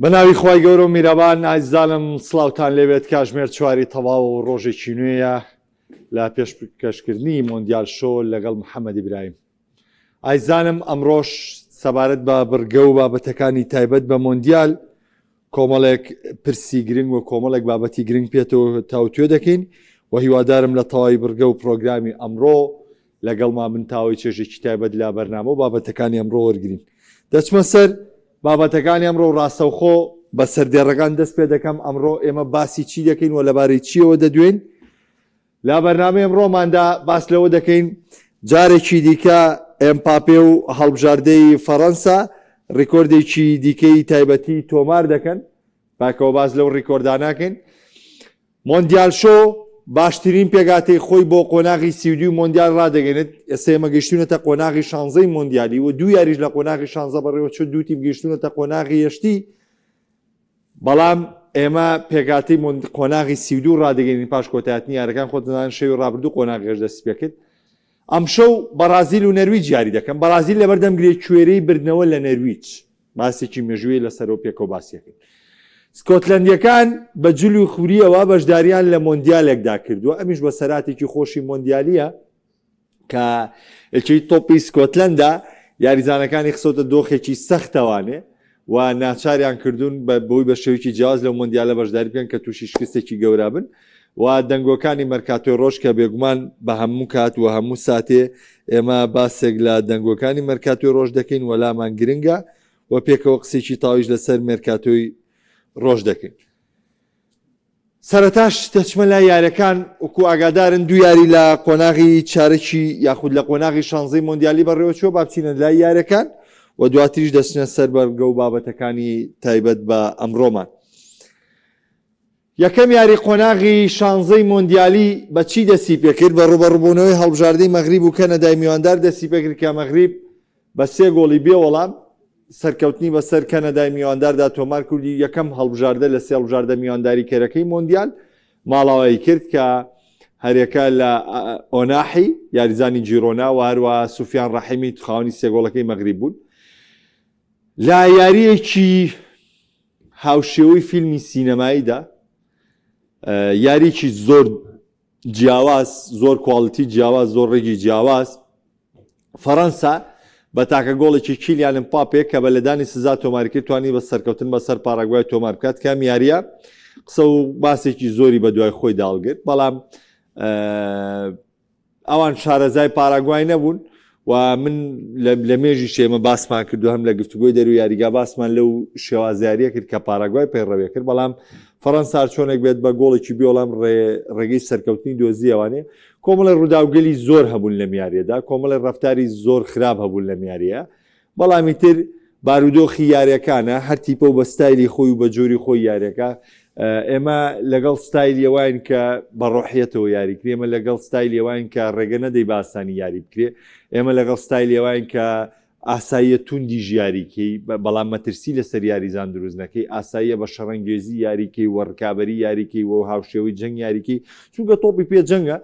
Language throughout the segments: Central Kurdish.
بە ناوی خوای گەورە و میرەبان ئازیزانم سڵاوتان لێبێت کاژمێر چواری تەواو و ڕۆژێکی نوێیە لە پێشکەشکردنی مۆندیال شۆ لەگەڵ محەممەد ئیبراهیم ئایزانم ئەمڕۆش سەبارەت بە بڕگە و بابەتەکانی تایبەت بە مۆندیال کۆمەڵێک پرسی گرنگ و کۆمەڵێک بابەتی گرنگ پێتەوە تاوتوێ دەکەین و هیوادارم لە تەواوی بڕگە و پرۆگرامی ئەمڕۆ لەگەڵمان بن تاوەی چێژێکی تایبەت لە بەرنامە و بابەتەکانی ئەمڕۆ وەرگرین. دەچمە سەر بابەتەکانی ئەمڕۆ و ڕاستەوخۆ بە سەردێڕەکان دەست پێ دەکەم، ئەمڕۆ ئێمە باسی چی دەکەین و لەبارەی چییەوە دەدوێین؟ لە بەرنامەی ئەمڕۆماندا باس لەوە دەکەین جارێکی دیکە ئێمپاپێ و هەڵبژاردەی فەڕەنسا ڕیکۆردێکی دیکەی تایبەتی تۆمار دەکەن، باکەوە باس لەو ڕیکۆردانەکەین. مۆندیال شۆ باشترین پێکهاتەی خۆی بۆ قۆناغی 32 مۆندیال ڕادەگەێنێت، ئێستا ئێمە گەیشتوونەتە قۆناغی شانزەی مۆندیالی و دوو یاریش لە قۆناغی شانزە بەڕێوەچوو، دوو تیپ گەیشتوونەتە قۆناغی یەشتی، بەڵام ئێمە پێکهاتەی قۆناغی 32 ڕادەگەێنین پاش کۆتایهاتنی یارەکان، خۆتان دەزانن شەوی ڕابردوو قۆناغی هەشت دەستی پێکرد. ئەمشەو بەڕازیل و نەرویج یاری دەکەن، بەڕازیل لەبەردەم گرێ کوێرەی بردنەوە لە نەرویج. باسێکی مێژوویە لەسەرەوە پێکەوە باسیەکەین. سکۆتلەندیەکان بە جل و خوریەوە بەشداریان لە مۆندیالێکدا کردووە، ئەمیش بەسەراتێکی خۆشی مۆندیالیە کە یەکێتی تۆپی سکۆتلەندا یاریزانەکانی خسۆتە دۆخێکی سەختەوانێ و ناچاریان کردوون بە بۆی بە شێوەیەکی جیاواز لەو مۆندیالە بەشداری بکەن کە تووشی شکستێکی گەورە بن و دەنگۆکانی مەرکاتۆی ڕۆژ کە بێگومان بە هەموو کات و هەموو ساتێ ئێمە باسێک لە دەنگۆکانی مەرکاتۆی ڕۆژ دەکەین و لامان گرنگە و پێکەوە قسێکی تاویش لەسەر مێرکاتۆی ڕۆژ دەکەین. سەرەتاش دەچمە لای یاریەکان وەکو ئاگادارن دوو یاری لە قۆناغی چارەکی یاخود لە قۆناغی شانزەی مۆندیالی بەڕێوەچووە با بچینە لای یاریەکان و دواتریش دەچنە سەر بەرگە و بابەتەکانی تایبەت بە ئەمڕۆمان. یەکەم یاری قۆناغی شانزەی مۆندیالی بە چی دەستی پێکرد؟ بە ڕوبەڕوبوونەوەی هەڵبژاردەی مەغریب و کەنەدای میواندار دەستی پێکرد کە مەغریب بە سێ گۆڵی بێ وەڵام سەرکەوتنی بەسەر کەنەدای میوانداردا تۆمار کردی یەکەم هەڵبژاردە لە سێ هەڵبژاردە میوانداریکەرەکەی مۆندیال ماڵاوایی کرد کە هەرێکە لە ئۆناحی یاریزانی جیرۆنا و هەروە سوفیان ڕەحیمی خاوەنی سێ گۆڵەکەی مەغریب بوون لە یاریەکی هاوشێوەی فیلمی سینەماییدا یاریکی زۆر جیاواز زۆر quality جیاواز زۆر ڕێگی جیاواز فەڕەنسا بە تاکە گۆڵێکی کیلیان مپاپێ کە بە لێدانی سزا تۆماری کرد توانی بە سەرکەوتن بەسەر پاراگوای تۆمار بکات کە ئەم یارییە قسە و باسێکی زۆری بە دوای خۆی داڵگرت بەڵام ئەوان شارەزای پاراگوای نەبوون و من لە مێژی شێمە باسمان کردو هەم لە گفتوگۆی دەرو یاریگا باسمان لەو شێوازیاریە کرد کە پاراگوای پەیڕەوێ کرد بەڵام فەڕەنسا چۆنێک بێت بە گۆڵێکی بێوەڵام ڕێگەی سەرکەوتنی دۆزیەوانێ کۆمەڵی ڕووداوگەلی زۆر هەبوون لەم یاریەدا کۆمەڵی ڕەفتاری زۆر خراپ هەبوون لەم یاریە بەڵامی تر بارودۆخی یاریەکانە هەر تیپە و بە ستایلی خۆی و بە جۆری خۆی یاریەکە ئێمە لەگەڵ ستایلی ئەوین کە بە ڕۆحیەتەوە یاری کرێ ئێمە لەگەڵ ستایلی ئەوین کە ڕێگە نەدەی بە ئاسانی یاری بکرێ ئێمە لەگەڵ ستایلی ئەوین کە ئاساییە توندیش یاریکەی بەڵام مەترسی لەسەر یاریزان دروست نەکەی، ئاساییە بە شەڕەنگێزی یاریکەی و ڕکابەری یاریکەی و هاوشێوەی جەنگ یاریکەی، چونکە تۆپی پێ جەنگە،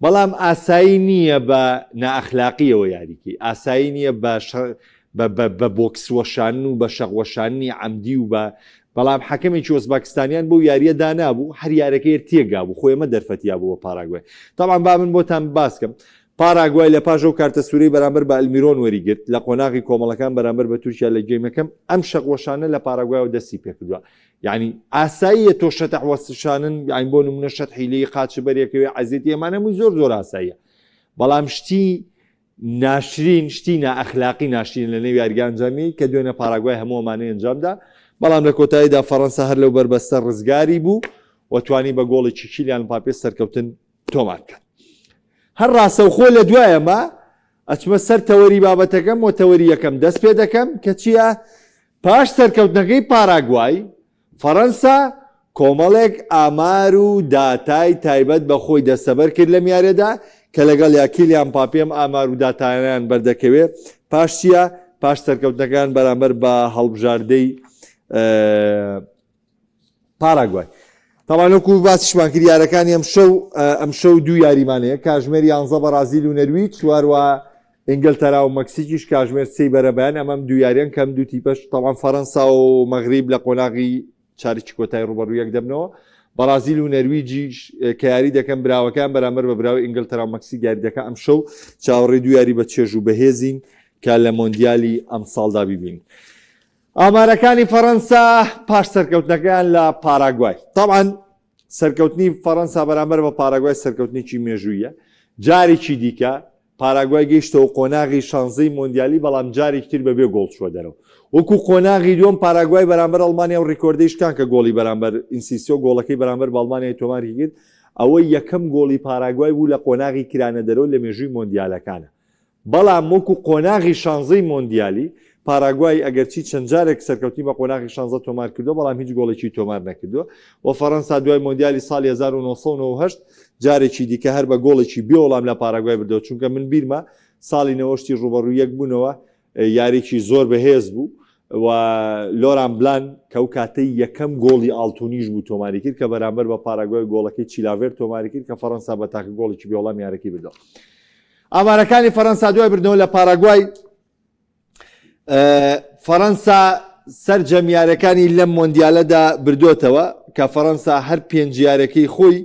بەڵام ئاسایی نییە بە نائەخلاقییەوە یاریکەی، ئاسایی نییە بە بە بۆکس وەشانن و بە شەق وەشاننی عەمدی و بە بەڵام حەکەمێکی ئۆزباکستانیان بەو یارییە دانابوو، هەر یارەکەی هەر تێکگابوو، خۆ ئێمە دەرفەتی یابوو بە پاراگوای. تەبعەن با من بۆتان باسکەم، پاراگوای لە پاش ئەو کارتە سوورەی بەرامبەر بە ئەلمیرۆن وەریگرت لە قۆناغی کۆمەڵەکان بەرامبەر بە تورکیا لە game ەکەم ئەم شەق وەشانە لە پاراگوایەوە دەستی پێکردووە یعنی ئاساییە تۆ شەتح وەشانن یعنی بۆ نمونە شەتحی لێی قاچ بەرێکەوێ عەزێتی ئەمانە هەمووی زۆر زۆر ئاساییە بەڵام شتی ناشرین شتی نائەخلاقی ناشرین لە نێو یاریگا ئەنجامی کە دوێنێ پاراگوای هەموو ئەمانەی ئەنجامدا بەڵام لە کۆتاییدا فەڕەنسا هەر لەو بەربەستە ڕزگاری بوو و توانی بە گۆڵێکی کیلیان مپاپێ سەرکەوتن تۆمار بکات. هەر ڕاستەوخۆ لە دوای ئەمە ئەچمە سەر تەوەری بابەتەکەم و تەوەری یەکەم دەست پێ دەکەم کە چییە؟ پاش سەرکەوتنەکەی پاراگوای، فەڕەنسا کۆمەڵێک ئامار و داتای تایبەت بە خۆی دەستەبەر کرد لەم یاریەدا کە لەگەڵ یا کیلیان مپاپێ ئەم ئامار و داتایانەیان بەردەکەوێ پاش چییە؟ پاش سەرکەوتنەکەیان بەرامبەر بە هەڵبژاردەی پاراگوای. تاوان وەکو باسیشمان کرد یارەکانی ئەمشەو ئەمشەو دوو یاریمان هەیە کاژمێر یانزە بەڕازیل و نەرویج چواروا ئینگلتەرا و مەکسیکیش کاژمێر سێی بەرەبەیان ئەمەم دوو یاریان کەم دوو تیپەش تەوان فەرەنسا و مەغریب لە قۆناغی چارەکی کۆتایی ڕوبەڕوو یەک دەبنەوە. بەڕازیل و نەرویجیش کە یاری دەکەن براوەکان بەرامبەر بە براوەی ئینگلتەرا و مەکسیک یاری دەکەن ئەمشەو چاوەڕێی دوو یاری بە چێژ و بەهێزین کە لە مۆندیالی ئەمساڵدا بیبینین. ئامارەکانی فەرەنسا پاش سەرکەوتنەکەیان لە پاراگوای تەبعەن سەرکەوتنی فەرەنسا بەرامبەر بە پاراگوای سەرکەوتنێکی مێژوویە جارێکی دیکە پاراگوای گەیشتەوە قۆناغی شانزەی مۆندیالی بەڵام جارێکی تر بەبێ گۆڵ چووە دەرەوە. وەکو قۆناغی دووەم پاراگوای بەرامبەر ئەڵمانیا و ڕیکۆردەی شکان کە گۆڵی بەرامبەر ئینسیسیۆ گۆڵەکەی بەرامبەر بە ئەڵمانیای تۆماری کرد ئەوە یەکەم گۆڵی پاراگوای بوو لە قۆناغی کرانە دەرەوە لە مێژووی مۆندیالەکانە. بەڵام وەکو قۆناغی شانزەی مۆندیالی، پاراگوای ئەگەرچی چەند جارێک سەرکەوتنی بە قۆناغی شانزە تۆمار کردووە، بەڵام هیچ گۆڵێکی تۆمار نەکردووە و فەرەنسا دوای مۆندیالی ساڵی 1998 جارێکی دیکە هەر بە گۆڵێکی بێ وەڵام لە پاراگوای بردەوە، چونکە من بیرمە ساڵی نەوەشتی ڕووبەڕووی یەک بوونەوە، یاریی زۆر بەهێز بوو و لۆران بلان کە ئەو کاتەی یەکەم گۆڵی ئاڵتونیش بوو تۆماری کرد کە بەرامبەر بە پاراگوای گۆڵەکەی چیلاڤێر تۆماری کرد کە فەرەنسا بە تاکە گۆڵێکی بێ وەڵام یارەکەی بردەوە. ئامارەکانی فەرەنسا دوای بردنەوە لە پاراگوای فەرەنسا سەرجەم یارەکانی لەم مۆندیالەدا بردوتەوە کە فەرەنسا هەر پێنج یارەکەی خۆی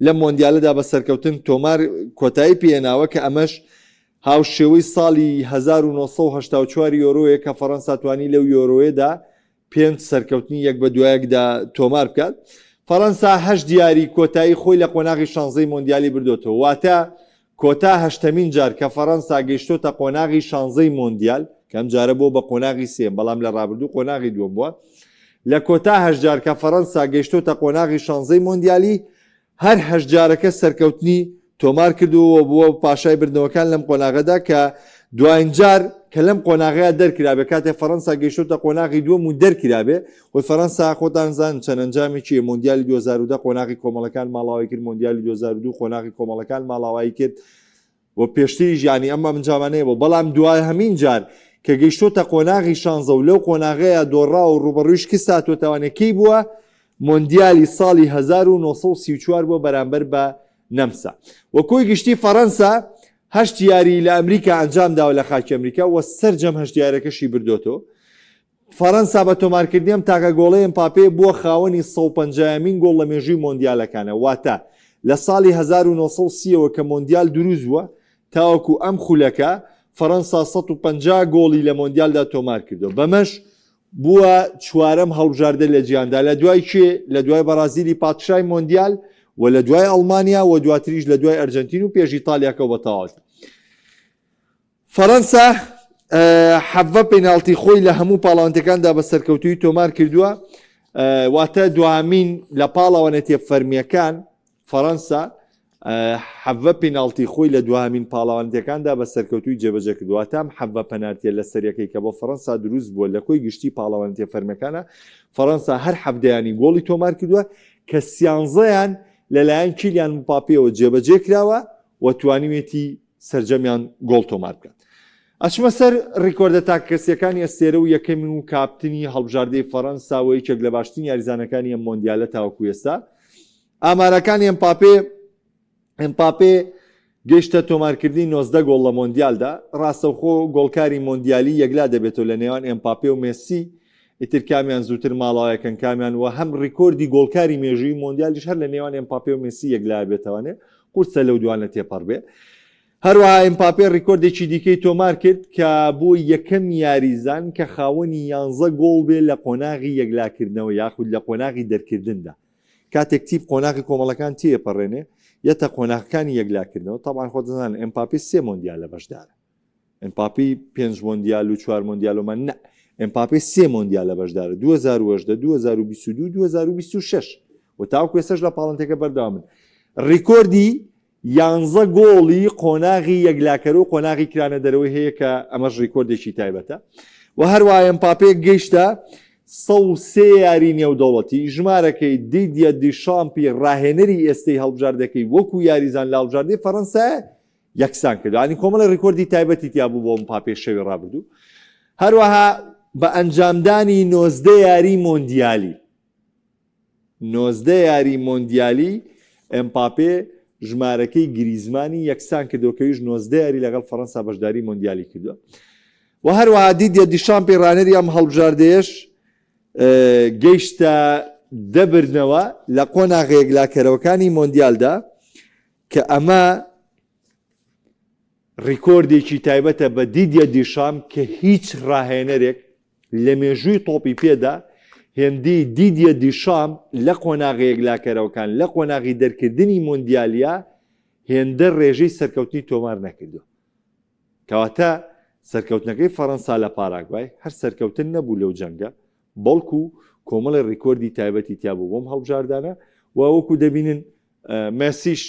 لەم مۆندیالەدا بە سەرکەوتن تۆمار کۆتایی پێناوە کە ئەمەش هاوشێوەی ساڵی 1970 یۆرۆیە کە فەرەنسا توانی لەو یۆرۆیەدا پێنج سەرکەوتنی یەک بە دوایەکدا تۆمار بکات. فەرەنسا هەشت یاری کۆتایی خۆی لە قۆناغی شانزەی مۆندیالی بردۆتەوە، واتە کۆتا هەشتەمین جار کە فەرەنسا گەیشتۆتە قۆناغی شانزەی مۆندیال، کە ئەم جارە بووە بە قۆناغی سێیەم، بەڵام لە رابردوو قۆناغی دووەم بووە. لە کۆتا هەشت جار کە فەرەنسا گەیشتۆتە قۆناغی شانزەی مۆندیالی، هەر هەشت جارەکە سەرکەوتنی تۆمار کردووە و بووە پاشای بردنەوەکان لەم قۆناغەدا کە دواین جار کە لەم قۆناغەیە دەرکرابێ کاتێ فەرەنسا گەیشتۆتە قۆناغی دووەم و دەرکرابێ خۆی فەرەنسا خۆتان زان چەند ئەنجامێکی مۆندیالی 2010 قۆناغی کۆمەڵەکان ماڵاوای کرد مۆندیالی 2002 قۆناغی کۆمەڵەکان ماڵاوایی کرد و پێشتریش یانی ئەم ئەنجامانەیە بوو بەڵام دواهەمین جار کە گەیشتۆتە قۆناغی شانزە و لەو قۆناغەیە دۆڕا و ڕووبەڕووی شکست هاتووەتەوانێ کەی بووە مۆندیالی ساڵی 1934 بووە بەرامبەر بە نەمسا و کۆی گشتی فەڕەنسا هەشت یاری لە ئەمریکا ئەنجام داوە لە خاکی ئەمریکا و سەرجەم هەشت یارەکەشی بردۆتەوە فەرەنسا بە تۆمارکردنی ئەم تاکە گۆڵەی ئێمپاپێ بووە خاوەنی 150 ەمین گۆڵ لە مێژووی مۆندیالەکانە، واتە لە ساڵی 1930 ەوە کە مۆندیال دروست بووە تاوەکو ئەم خولەکە فەرەنسا 150 گۆڵی لە مۆندیالدا تۆمارکردووە، بەمەش بووە چوارەم هەڵبژاردە لە جیهاندا لە دوای کێ؟ لە دوای بەڕازیلی پادشای مۆندیال و لە دوای ئەڵمانیا و دواتریش لە دوای ئەرجەنتین و پێش ئیتالیاکەوە بە تەواوەتی. فەرەنسا 17 پێناڵتی خۆی لە هەموو پاڵاوانتەکاندا بە سەرکەوتووی تۆمار کردووە واتە دوامین لە پاڵەوانێتیە فەرمیەکان فەرەنسا حەڤە پیناڵتی خۆی لە دوامین پاڵەوانێتیەکاندا بە سەرکەوتووی جێبەجێ کردووە واتە ئەم حەڤە پەنارتیە لە سەریەکەی کە بۆ فەرەنسا دروست بووە لە کۆی گشتی پاڵەوانێتیە فەرمیەکانە فەرەنسا هەر حەڤدەیانی گۆڵی تۆمار کردووە کە سیانزەیان لەلایەن کیلیان مپاپیەوە جێبەجێ کراوە و توانیوێتی سەرجەمیان گۆڵ تۆمار بکات. ئەچمە سەر ریکۆردە تاکەکەسییەکانی ئەستێرە و یەکەمی و کاپتنی هەڵبژاردەی فەرەنسا و یەکێک لە باشترین یاریزانەکانی ئەم مۆندیالە تاوەکو ئێستا. ئامارەکانی ئێمپاپێ ئێمپاپێ گەیشتە تۆمارکردنی 19 گۆڵ لە مۆندیالدا، راستەوخۆ گۆڵکاری مۆندیالی یەکلا دەبێتەوە لە نێوان ئێمپاپێ و مێسی، ئیتر کامیان زووتر ماڵاوایەکەن کامیان و هەم ریکۆردی گۆڵکاری مێژووی مۆندیالیش هەر لە نێوان ئێمپاپێ و مێسی یەکلا بێتەوانێ قورسە لەو دوانە تێپەڕ بێ. هەروەها ئێمپاپێ ڕیکۆردێکی دیکەی تۆمار کرد کە بووە یەکەم یاریزان کە خاوەنی یانزە گۆڵ بێ لە قۆناغی یەکلاکردنەوە یاخود لە قۆناغی دەرکردندا. کاتێک تیپ قۆناغی کۆمەڵەکان تێپەڕێنێ یەتە قۆناغەکانی یەکلاکردنەوە، تەبعەن خۆت دەزانن ئێمپاپێ سێ مۆندیالە بەشدارە. ئێمپاپی پێنج مۆندیال و چوار مۆندیالۆمان نە ئێمپاپێ سێ مۆندیالە بەشدارە 2018 2022 2026 و تاوەکو ئێستاش لە پاڵنتەکە بەردەوامن ڕیکۆردی یانزە گۆڵی قۆناغی یەکلاکەرە و قۆناغی کرانە دەرەوەی هەیە کە ئەمەش ڕیکۆردێکی تایبەتە و هەروە ئێمپاپێ گەیشتە 103 یاری نێودەوڵەتی ژمارەکەی دیدیە دیشامپی ڕاهێنەری ئێستەی هەڵبژاردەکەی وەکو یاریزان لە هەڵبژاردەی فەرەنسایە یەکسان کرد ینی کۆمەڵی ڕیکۆردی تایبەتی تیا بوو بۆ مپاپێ شەوی ڕابردوو هەروەها بە ئەنجامدانی 19 یاری مۆندیالی 19 یاری مۆندیالی ئەمپاپێ ژمارەکەی گریزمانی یەکسان کردەوە کە ئەویش 19 یاری لەگەڵ فەرەنسا بەشداری مۆندیالی کردووە و هەروەها دیدیە دیشامپی ڕانەری ئەم هەڵبژاردەیەش گەیشتە دە بردنەوە لە قۆناغە یەکلاکەرەوەکانی مۆندیالدا کە ئەمە ڕیکۆردێکی تایبەتە بە دیدیە دیشام کە هیچ ڕاهێنەرێک لە مێژووی تۆپی پێدا هێندی دیدیە دیشام لە قۆناغە یەکلاکەرەوەکان لە قۆناغی دەرکردنی مۆندیالیا هێندە ڕێژەی سەرکەوتنی تۆمار نەکردووە. کەواتە سەرکەوتنەکەی فەرەنسا لە پاراگوای هەر سەرکەوتن نەبوو لەو جەنگە، بەڵکو کۆمەڵی ڕیکۆردی تایبەتی تیا بوو بۆم هەڵبژاردانە و وەکو دەبینن مێسیش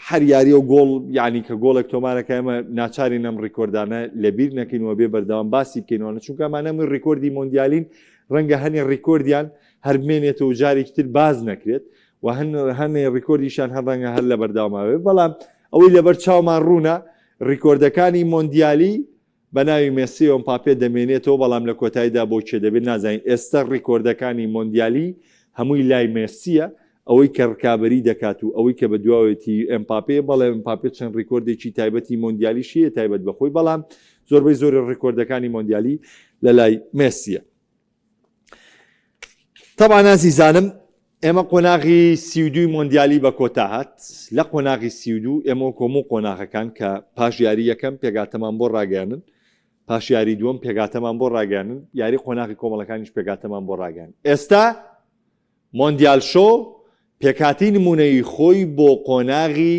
هەر یاریە و گۆڵ یعنی کە گۆڵێک تۆمارەکە ئێمە ناچارین ئەم ڕیکۆردانە لەبیر نەکەین و بێ بەردەوام باسی بکەینەوە چونکە ئەمانە من ڕیکۆردی مۆندیالین ڕەنگە هەنێ ڕیکۆردیان هەر بمێنێتەوە و جارێکی تر باز نەکرێت و هەن هەنێ ڕیکۆردیشان هەر ڕەنگە هەر لە بەرداواماوێ بەڵام ئەوەی لەبەر چاومان ڕوونە ڕیکۆردەکانی مۆندیالی بە ناوی مێسی و ئێمپاپێ دەمێنێتەوە، بەڵام لە کۆتاییدا بۆ کێ دەبێت نازانین، ئێستا ڕیکۆردەکانی مۆندیالی هەمووی لای مێسییە، ئەوەی کە ڕکابەری دەکات و ئەوەی کە بەدواوێتی ئێمپاپێیە، بەڵێ ئێمپاپێ چەند ڕیکۆردێکی تایبەتی مۆندیالیش هەیە تایبەت بە خۆی، بەڵام زۆربەی زۆری ڕیکۆردەکانی مۆندیالی لەلای مێسییە. تەبعەن ئازیزانم ئێمە قۆناغی 32 مۆندیالی بە کۆتا هات لە قۆناغی 32 ئێمە کۆمو قۆناغەکان کە پاش یاری یەکەم پێگاتەمان بۆ ڕاگەیانن پاش یاری دووەم پێگاتەمان بۆ ڕاگەیانن یاری قۆناغی کۆمەڵەکانیش پێگاتەمان بۆ ڕاگەیان ئێستا مۆندیال شۆ پێکاتی نمونەی خۆی بۆ قۆناغی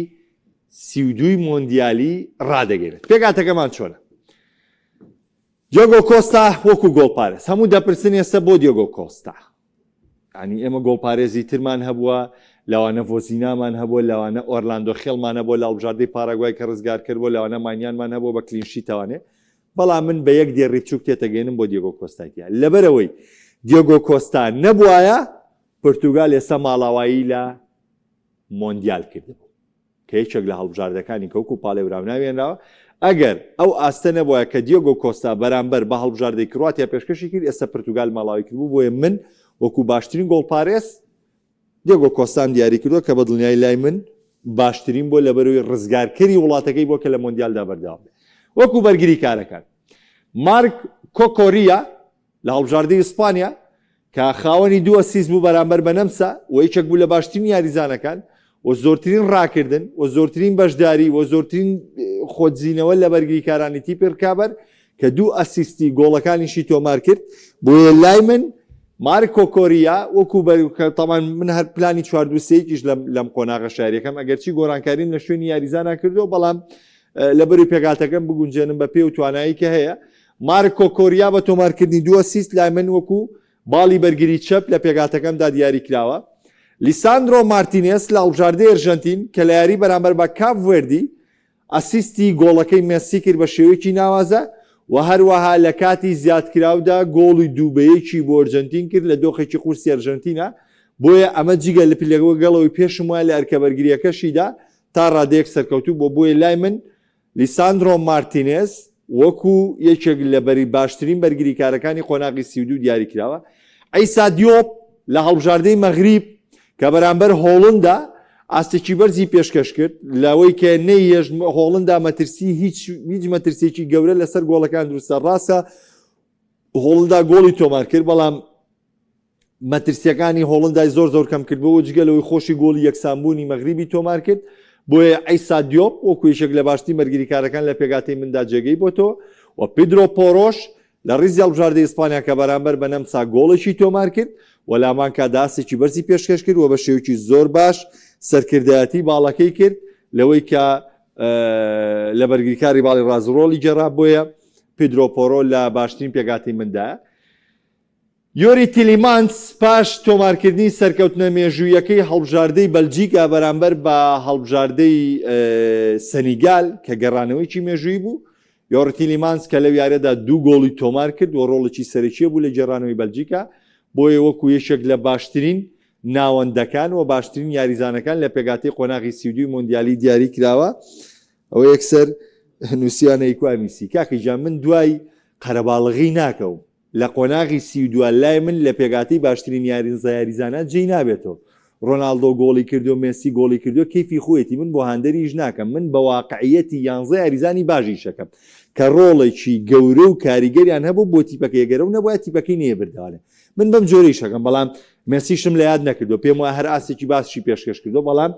32 مۆندیالی ڕادەگەێنێت پێکاتەکەمان چۆنە دیۆگۆ کۆستا وەکو گۆڵپارێز هەموو دەپرسن ئێستا بۆ دیۆگۆ کۆستا ینی ئێمە گۆڵپارێزی ترمان هەبووە لەوانە ڤۆزینامان هەبووە لەوانە ئۆرلاندۆ خێڵمان هەبووە لە هەڵبژاردەی پاراگوای کە ڕزگار کرد بۆ لەوانە مانیانمان هەبووە بە clean sheet ەوانێ بەڵام من بە یەک دێڕی بچووک تێتەگەێنم بۆ دیۆگۆ کۆستای تیا لەبەرەوەی دیۆگۆ کۆستا نەبوایە پرتوگال ئێستا ماڵاوایی لە مۆندیال کردبوو کە یەکێک لە هەڵبژاردەکانی کە وەکو پاڵێوراو ناوێنراوە، ئەگەر ئەو ئاستە نەبوایە کە دیۆگۆ کۆستا بەرامبەر بە هەڵبژاردەی کرواتیا پێشکەشی کرد، ئێستا پرتوگال ماڵاوی کردبوو، بۆیە من وەکو باشترین گۆڵپارێز دیۆگۆ کۆستام دیاری کردووە کە بە دڵنیایی لای من باشترین بووە لەبەرئەوەی ڕزگارکەری وڵاتەکەی بووە کە لە مۆندیالدا بەردەوام بێت وەکو بەرگریکارەکان مارک کۆکۆریا لە هەڵبژاردەی ئیسپانیا کە خاوەنی دوو assist بوو بەرامبەر بە نەمسا و یەکێک بوو لە باشترین یاریزانەکان و زۆرترین ڕاکردن و زۆرترین بەشداری و زۆرترین خۆدزینەوە لە بەرگریکارانی تیپی ڕکابەر کە دوو assist ی گۆڵەکانیشی تۆمار کرد بۆیە لای من مارک کۆکۆریا وەکو تەمان من هەر پلانی چواردوسەیەکیش لەم قۆناغە شاریەکەم ئەگەرچی گۆڕانکاریم لە شوێنی یاریزانان کردووە بەڵام لەبەری پێکاتەکەم بگونجێنم بە پێ و توانایی کە هەیە مارک کۆکۆریا بە تۆمارکردنی دوو assist لای من وەکو باڵی بەرگری چەپ لە پێکهاتەکەمدا دیاریکراوە. لیساندرۆ مارتینێس لە هەڵبژاردەی ئەرژەنتین کە لە یاری بەرامبەر بە کاپ ڤێردی assist ی گۆڵەکەی مێسی کرد بە شێوەیەکی ناوازە و هەروەها لە کاتی زیادکراودا گۆڵی دوو بە یەکی بۆ ئەرجەنتین کرد لە دۆخێکی قورسی ئەرژەنتینە بۆیە ئەمە جگە لە لەگەڵەوەی پێشم وایە لە ئەرکە بەرگرییەکەشیدا تا ڕادەیەک سەرکەوتوو بووە بۆیە لای من لیساندرۆ مارتینێز وەکو یەکێک لە بەری باشترین بەرگریکارەکانی قۆناغی 32 دیاریکراوە. عیسا دیۆپ لە هەڵبژاردەی مەغریب کە بەرامبەر هۆڵندا ئاستێکی بەرزی پێشکەش کرد لەوەی کە نەیهێشت هۆڵندا مەترسی هیچ هیچ مەترسیێکی گەورە لەسەر گۆڵەکان دروستە ڕاستە هۆڵندا گۆڵی تۆمار کرد بەڵام مەترسیەکانی هۆڵندای زۆر زۆر کەم کردبوو جگە لەوەی خۆشی گۆڵی یەکسانبوونی مەغریبی تۆمار کرد بۆیە عیسا دیۆپ وەکو یەکێک لە باشترین بەرگریکارەکان لە پێکهاتەی مندا جێگەی بۆتەوە و پیدرۆ پۆرۆش لە ڕیزی هەڵبژاردەی ئیسپانیا کە بەرامبەر بە نەمسا گۆڵێکی تۆمار کرد و لامانکا داستێکی بەرزی پێشکەش کرد و بە شێوەیەکی زۆر باش سەرکردایەتی باڵەکەی کرد لەوەی کە لە بەرگریکاری باڵی ڕاست ڕۆڵی گێڕا بۆیە پیدرۆ پۆرۆ لە باشترین پێکهاتەی مندایە. یۆری تیلیمانس پاش تۆمارکردنی سەرکەوتنە مێژوویەکەی هەڵبژاردەی بەلجیکا بەرامبەر بە هەڵبژاردەی سەنیگال کە گەڕانەوەیکی مێژووی بوو، یۆری تیلیمانس کە لەو یاریەدا دوو گۆڵی تۆمار کرد و ڕۆڵێکی سەرەکیە بوو لە گێڕانەوەی بەلجیکا، بۆیە وەکو یەکێک لە باشترین ناوەندەکان و باشترین یاریزانەکان لە پێکهاتەی قۆناغی 32 مۆندیالی دیاری کراوە. ئەوە یەکسەر نووسیانە ئیکوا میسی. کاکە گیان من دوای قەرەباڵغی ناکەوم. لە قۆناغی 32 لای من لە پێکهاتەی باشترین یاریزانان جێی نابێتەوە. ڕۆناڵدۆ گۆڵی کردو مێسی گۆڵی کردو کەیفی خۆیەتی من بۆ هاندەریش ناکەم من بە واقعیەتی یانزە یاریزانی باش ئیشەکەم کە ڕۆڵێکی گەورە و کاریگەریان هەبوو بۆ تیپەکەی گەرەو نەبوایە تیپەکەی نەیەبردەوانێ من بەم جۆرە ئیشەکەم بەڵام مێسیشم لە یاد نەکردو پێم وایە هەر ئاستێکی باشی پێشکەش کردو بەڵام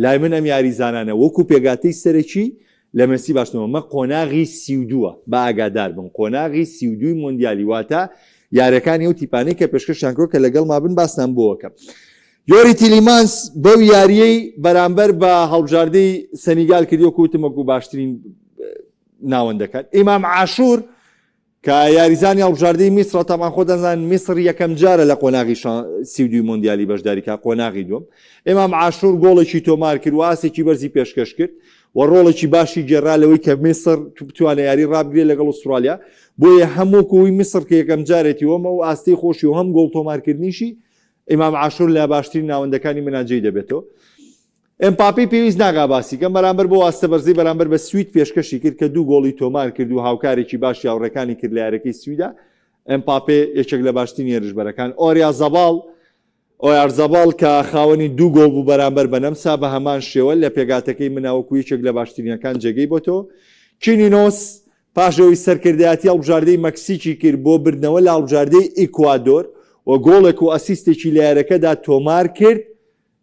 لای من ئەم یاریزانانە وەکو پێگاتەی سەرەکی لە مێسی باشترن ئەمە قۆناغی 32ە با ئاگادار بن قۆناغی 32ی مۆندیالی واتە یاریەکانی ئەو تیپانەی کە پێشکەشیان کردوە کە لەگەڵما بن باستان بۆ ئەکەم یۆری تیلیمانس بەو یاریەی بەرامبەر بە هەڵبژاردەی سەنیگال کردی وەکو وتم وەکو باشترین ناوەندەکان ئیمام عاشور کە یاریزانی هەڵبژاردەی میسرە تەبعەن خۆتان زانن میسر یەکەم جارە لە قۆناغی 32 مۆندیالی بەشداری کا قۆناغی دووەم ئیمام عاشور گۆڵێکی تۆمار کرد و ئاستێکی بەرزی پێشکەش کرد و ڕۆڵێکی باشی گێڕا لەوەی کە میسر بتوانێت یاری ڕابگرێت لەگەڵ ئوسترالیا بۆیە هەم وەکوی میسر کە یەکەم جارێتی وەمە و ئاستی خۆشی و هەم گۆڵ تۆمارکردنیشی ئیمام عاشور لە باشترین ناوەندەکانی مناجەی دەبێتەوە. ئێمپاپی پێویست ناکا باسی کەم بەرامبەر بۆ ئاستە بەرزەی بەرامبەر بە سوید پێشکەشی کرد کە دوو گۆڵی تۆمار کرد و هاوکارێکی باشی هاوڕێکانی کرد لە یاریەکەی سویدا. ئێمپاپێ یەکێک لە باشترین هێرشبەرەکان. ئۆریا زەباڵ ئۆیارزاباڵ کە خاوەنی دوو گۆڵ بوو بەرامبەر بە نەمسا بە هەمان شێوە لە پێگاتەکەی منا وەکو یەکێک لە باشترینەکان جێگەی بۆتەوە. کینینۆس پاش ئەوەی سەرکردایەتی هەڵبژاردەی مەکسیکی کرد بۆ بردنەوە لە هەڵبژاردەی ئیکوادۆر و گۆڵێک و ئەسیستێکی لە یاریەکەدا تۆمار کرد،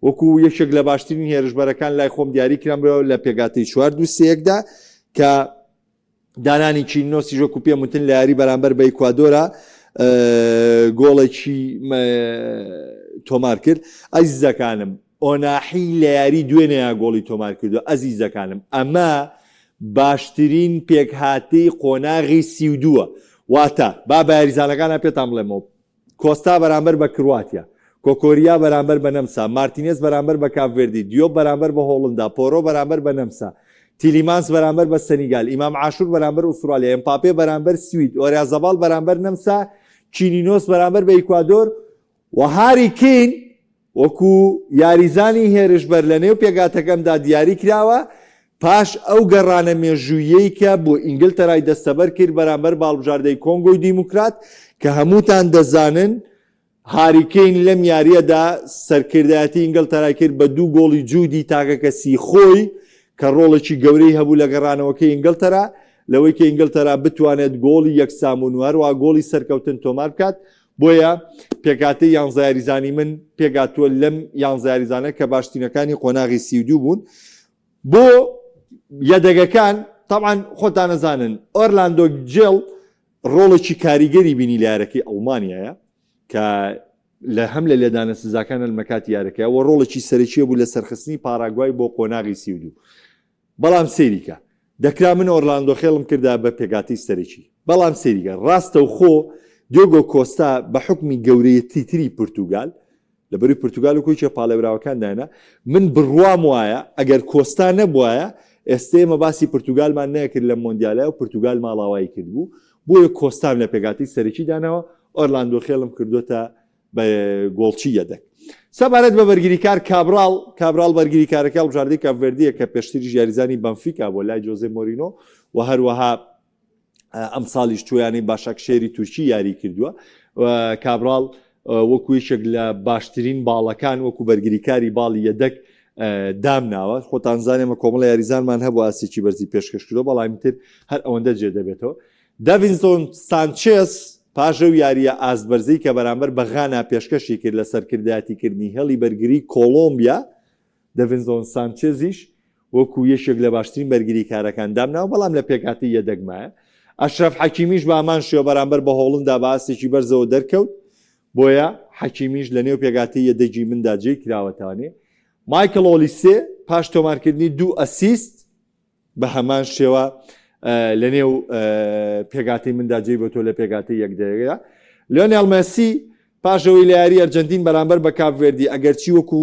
وەکو یەکێک لە باشترین هێرشبەرەکان لای خۆم دیاری کرام لە پێگاتەی 4 2 3 یەکدا کە دانانی کینۆسیش وەکو پێم وتن لە یاری بەرامبەر بە ئیکوادۆرا گۆڵێکی تۆمار کرد. ئەزیزەکانم ئۆناحی لە یاری دوێنێیا گۆڵی تۆمار کردو ئەزیزەکانم ئەمە باشترین پێکهاتەی قۆناغی 32ە واتە با بە یاریزانەکانە پێتان بڵێمەوە کۆستا بەرامبەر بە کرواتیا، کۆکۆریا بەرامبەر بە نەمسا، مارتینێز بەرامبەر بە کاپڤێردی، دیۆپ بەرامبەر بە هۆڵندا، پۆرۆ بەرامبەر بە نەمسا، تیلیمانس بەرامبەر بە سەنیگال، ئیمام عاشور بەرامبەر ئوسترالیا، ئێمپاپێ بەرامبەر سوید، ئۆریازاباڵ بەرامبەر نەمسا، کینینۆس بەرامبەر بە ئیکوادۆر و هاری کین وەکو یاریزانی هێرشبەر لەنێو پێکهاتەکەمدا دیاری کراوە، پاش ئەو گەڕانە مێژووییەی کە بۆ ئینگلتەرای دەستەبەر کرد بەرامبەر بە هەڵبژاردەی کۆنگۆی دیموکرات، کە هەمووتان دەزانن هاری کەین لەم یارییەدا سەرکردایەتی ئینگلتەرای کرد بە دوو گۆڵی جوودی تاکەکەسی خۆی کە ڕۆڵێکی گەورەی هەبوو لە گەڕانەوەکەی ئینگلتەرا لەوەی کە ئینگلتەرا بتوانێت گۆڵی یەکسانبوون و هەروەها گۆڵی سەرکەوتن تۆمار بکات بۆیە پێکهاتەی یانزە یاریزانی من پێکهاتووە لەم یانزە یاریزانە کە باشترینەکانی قۆناغی 32 بوون بۆ یەدەگەکان تەبعەن خۆتان ئەزانن ئۆرلاندۆ جێڵ ڕۆڵێکی کاریگەری بینی لە یارەکەی ئەڵمانیایە کە لە هەم لە لێدانە سزاکان لە مەکاتی یارەکە و ڕۆڵێکی سەرەکیە بوو لە سەرخستنی پاراگوای بۆ قۆناغی 32 بەڵام سەیریکە دەکرا من ئۆرلاندۆ خێڵم کردا بە پێکاتی سەرەکی بەڵام سەیریکە ڕاستەوخۆ دیۆگۆ کۆستا بە حکمی گەورەیەتی تری پرتوگال لە بەروی پرتوگال و کۆیچە پاڵێوراوەکان داینا من بڕوام وایە ئەگەر کۆستا نەبوایە ئێستا ئێمە باسی پرتوگالمان نەکرد لە مۆندیالە و پرتوگال ماڵاوایی کردبوو بۆیە کۆستام لە پێکاتی سەرەکی داناوە ئۆرلاندۆ خێڵم کردوتە بە گۆڵچی یەدەک. سەبارەت بە بەرگریکار کابراڵ، کابراڵ بەرگریکارەکەی هەڵبژاردەی کاپڤێردییە کە پێشتریش یاریزانی بەنفیکا بووە لای جۆزێ مۆرینۆ و هەروەها ئەمساڵیش چووە یانەی باشاکشێری تورکی یاری کردووە. کابراڵ وەکو یەکێک لە باشترین باڵەکان وەکو بەرگریکاری باڵی یەدەک دامناوە خۆتان زانێمە کۆمەڵە یاریزانمان هەبوو ئاستێکی بەرزی پێشکەش کردووە بەڵام تر هەر ئەوەندە جێ دەبێتەوە داڤینسۆن سانچێز پاش ئەو یارییە ئاستبەرزەی کە بەرامبەر بە غانا پێشکەشی کرد لە سەرکردایەتیکردنی هێڵی بەرگری کۆڵۆمبیا، داڤینسۆن سانچێزیش وەکو یەکێک لە باشترین بەرگریکارەکان دامناوە، بەڵام لە پێکهاتەی یەدەگ مایە. ئەشرەف حەکیمیش بە هەمان شێوە بەرامبەر بە هۆڵندا بە ئاستێکی بەرزەوە دەرکەوت، بۆیە حەکیمیش لەنێو پێکهاتەی یەدەگی مندا جێی کراوەتەوانێ. مایکڵ ئۆلیسێ پاش تۆمارکردنی دوو ئەسیست، بە هەمان شێوە لە نێو پێکهاتەی مندا جێی بۆ تۆ لە پێکهاتەی یەکدەیەدا لیۆنێل مێسی پاشەوەی لە یاری ئەرجنتین بەرامبەر بە کاپڤێردی ئەگەرچی وەکو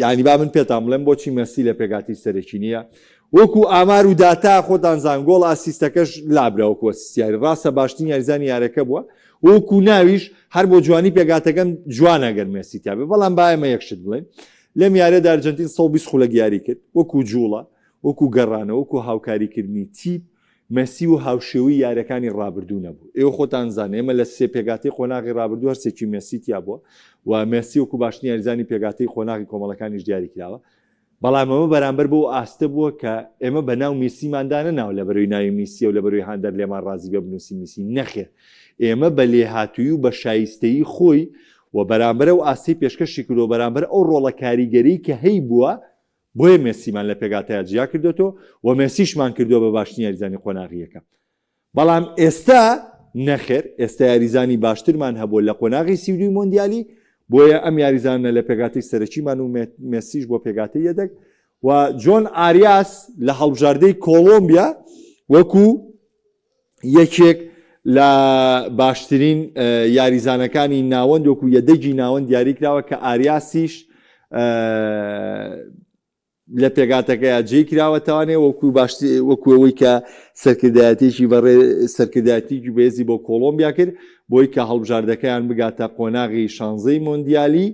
یعنی با من پێتان بڵێم بۆچی مێسی لە پێکهاتەی سەرەکی نییە وەکو ئامار و داتا خۆتان زان گۆڵ ئاسیستەکەش لابرا وەکو ئەسیستیاری ڕاستە باشترین یاریزانی یارەکە بووە وەکو ناویش هەر بۆ جوانی پێکهاتەکەم جوانە گەر مێسی تیاێ بەڵام با ئێمە یەک شت بڵێن لەم یاریەدا ئەرجەنتین 120 خولەک یاری کرد، وەکو جوڵە، وەکو گەڕانەوە، وەکو هاوکاریکردنی تیپ. مێسی و هاوشێوەی یاریەکانی ڕابردوو نەبوو. ئێوە خۆتان زان ئێمە لە سێ پێکهاتەی قۆناغی ڕابردوو هەر سێکی مێسی تیا بووە و مێسی وەکو باشترین یاریزانی پێکهاتەی قۆناغی کۆمەڵەکانیش دیاری کراوە. بەڵام ئەمە بەرامبەر بەو ئاستە بووە کە ئێمە بە ناو میسیمان دانەناوە لەبەرەوەی ناوی میسیە و لەبەرەوەی هاندەر لێمان ڕازی بێ بنووسین میسی، نەخێر ئێمە بە لێهاتوویی و بە شایستەیی خۆی و بەرامبەر ئەو ئاستەی پێشکەشی کردووە و بەرامبەر ئەو ڕۆڵە کاریگەرەی کە هەیبووە بۆیە مێسیمان لە پێکهاتەیا جیا کردۆتەوە و مێسیشمان کردووە بە باشترین یاریزانی قۆناغی یەکەم. بەڵام ئێستا نەخێر، ئێستا یاریزانی باشترمان هەبووە لە قۆناغی 32ی مۆندیالی، بۆیە ئەم یاریزانە لە پێکهاتەی سەرەکیمان و مێسیش بۆ پێکهاتەی یەدەگ و جۆن ئاریاس لە هەڵبژاردەی کۆڵۆمبیا وەکو یەکێک لە باشترین یاریزانەکانی ناوەند وەکو یەدەگی ناوەند دیاریکراوە کە ئاریاسیش لە پێکهاتەکەیا جێی کراوەتەوانێ وەکو باشتر وەکو ئەوەی کە سەرکردایەتێکی بەڕێ سەرکردایەتێکی بەهێزی بۆ کۆڵۆمبیا کرد بۆی کە هەڵبژاردەکەیان بگاتە قۆناغی شانزەی مۆندیالی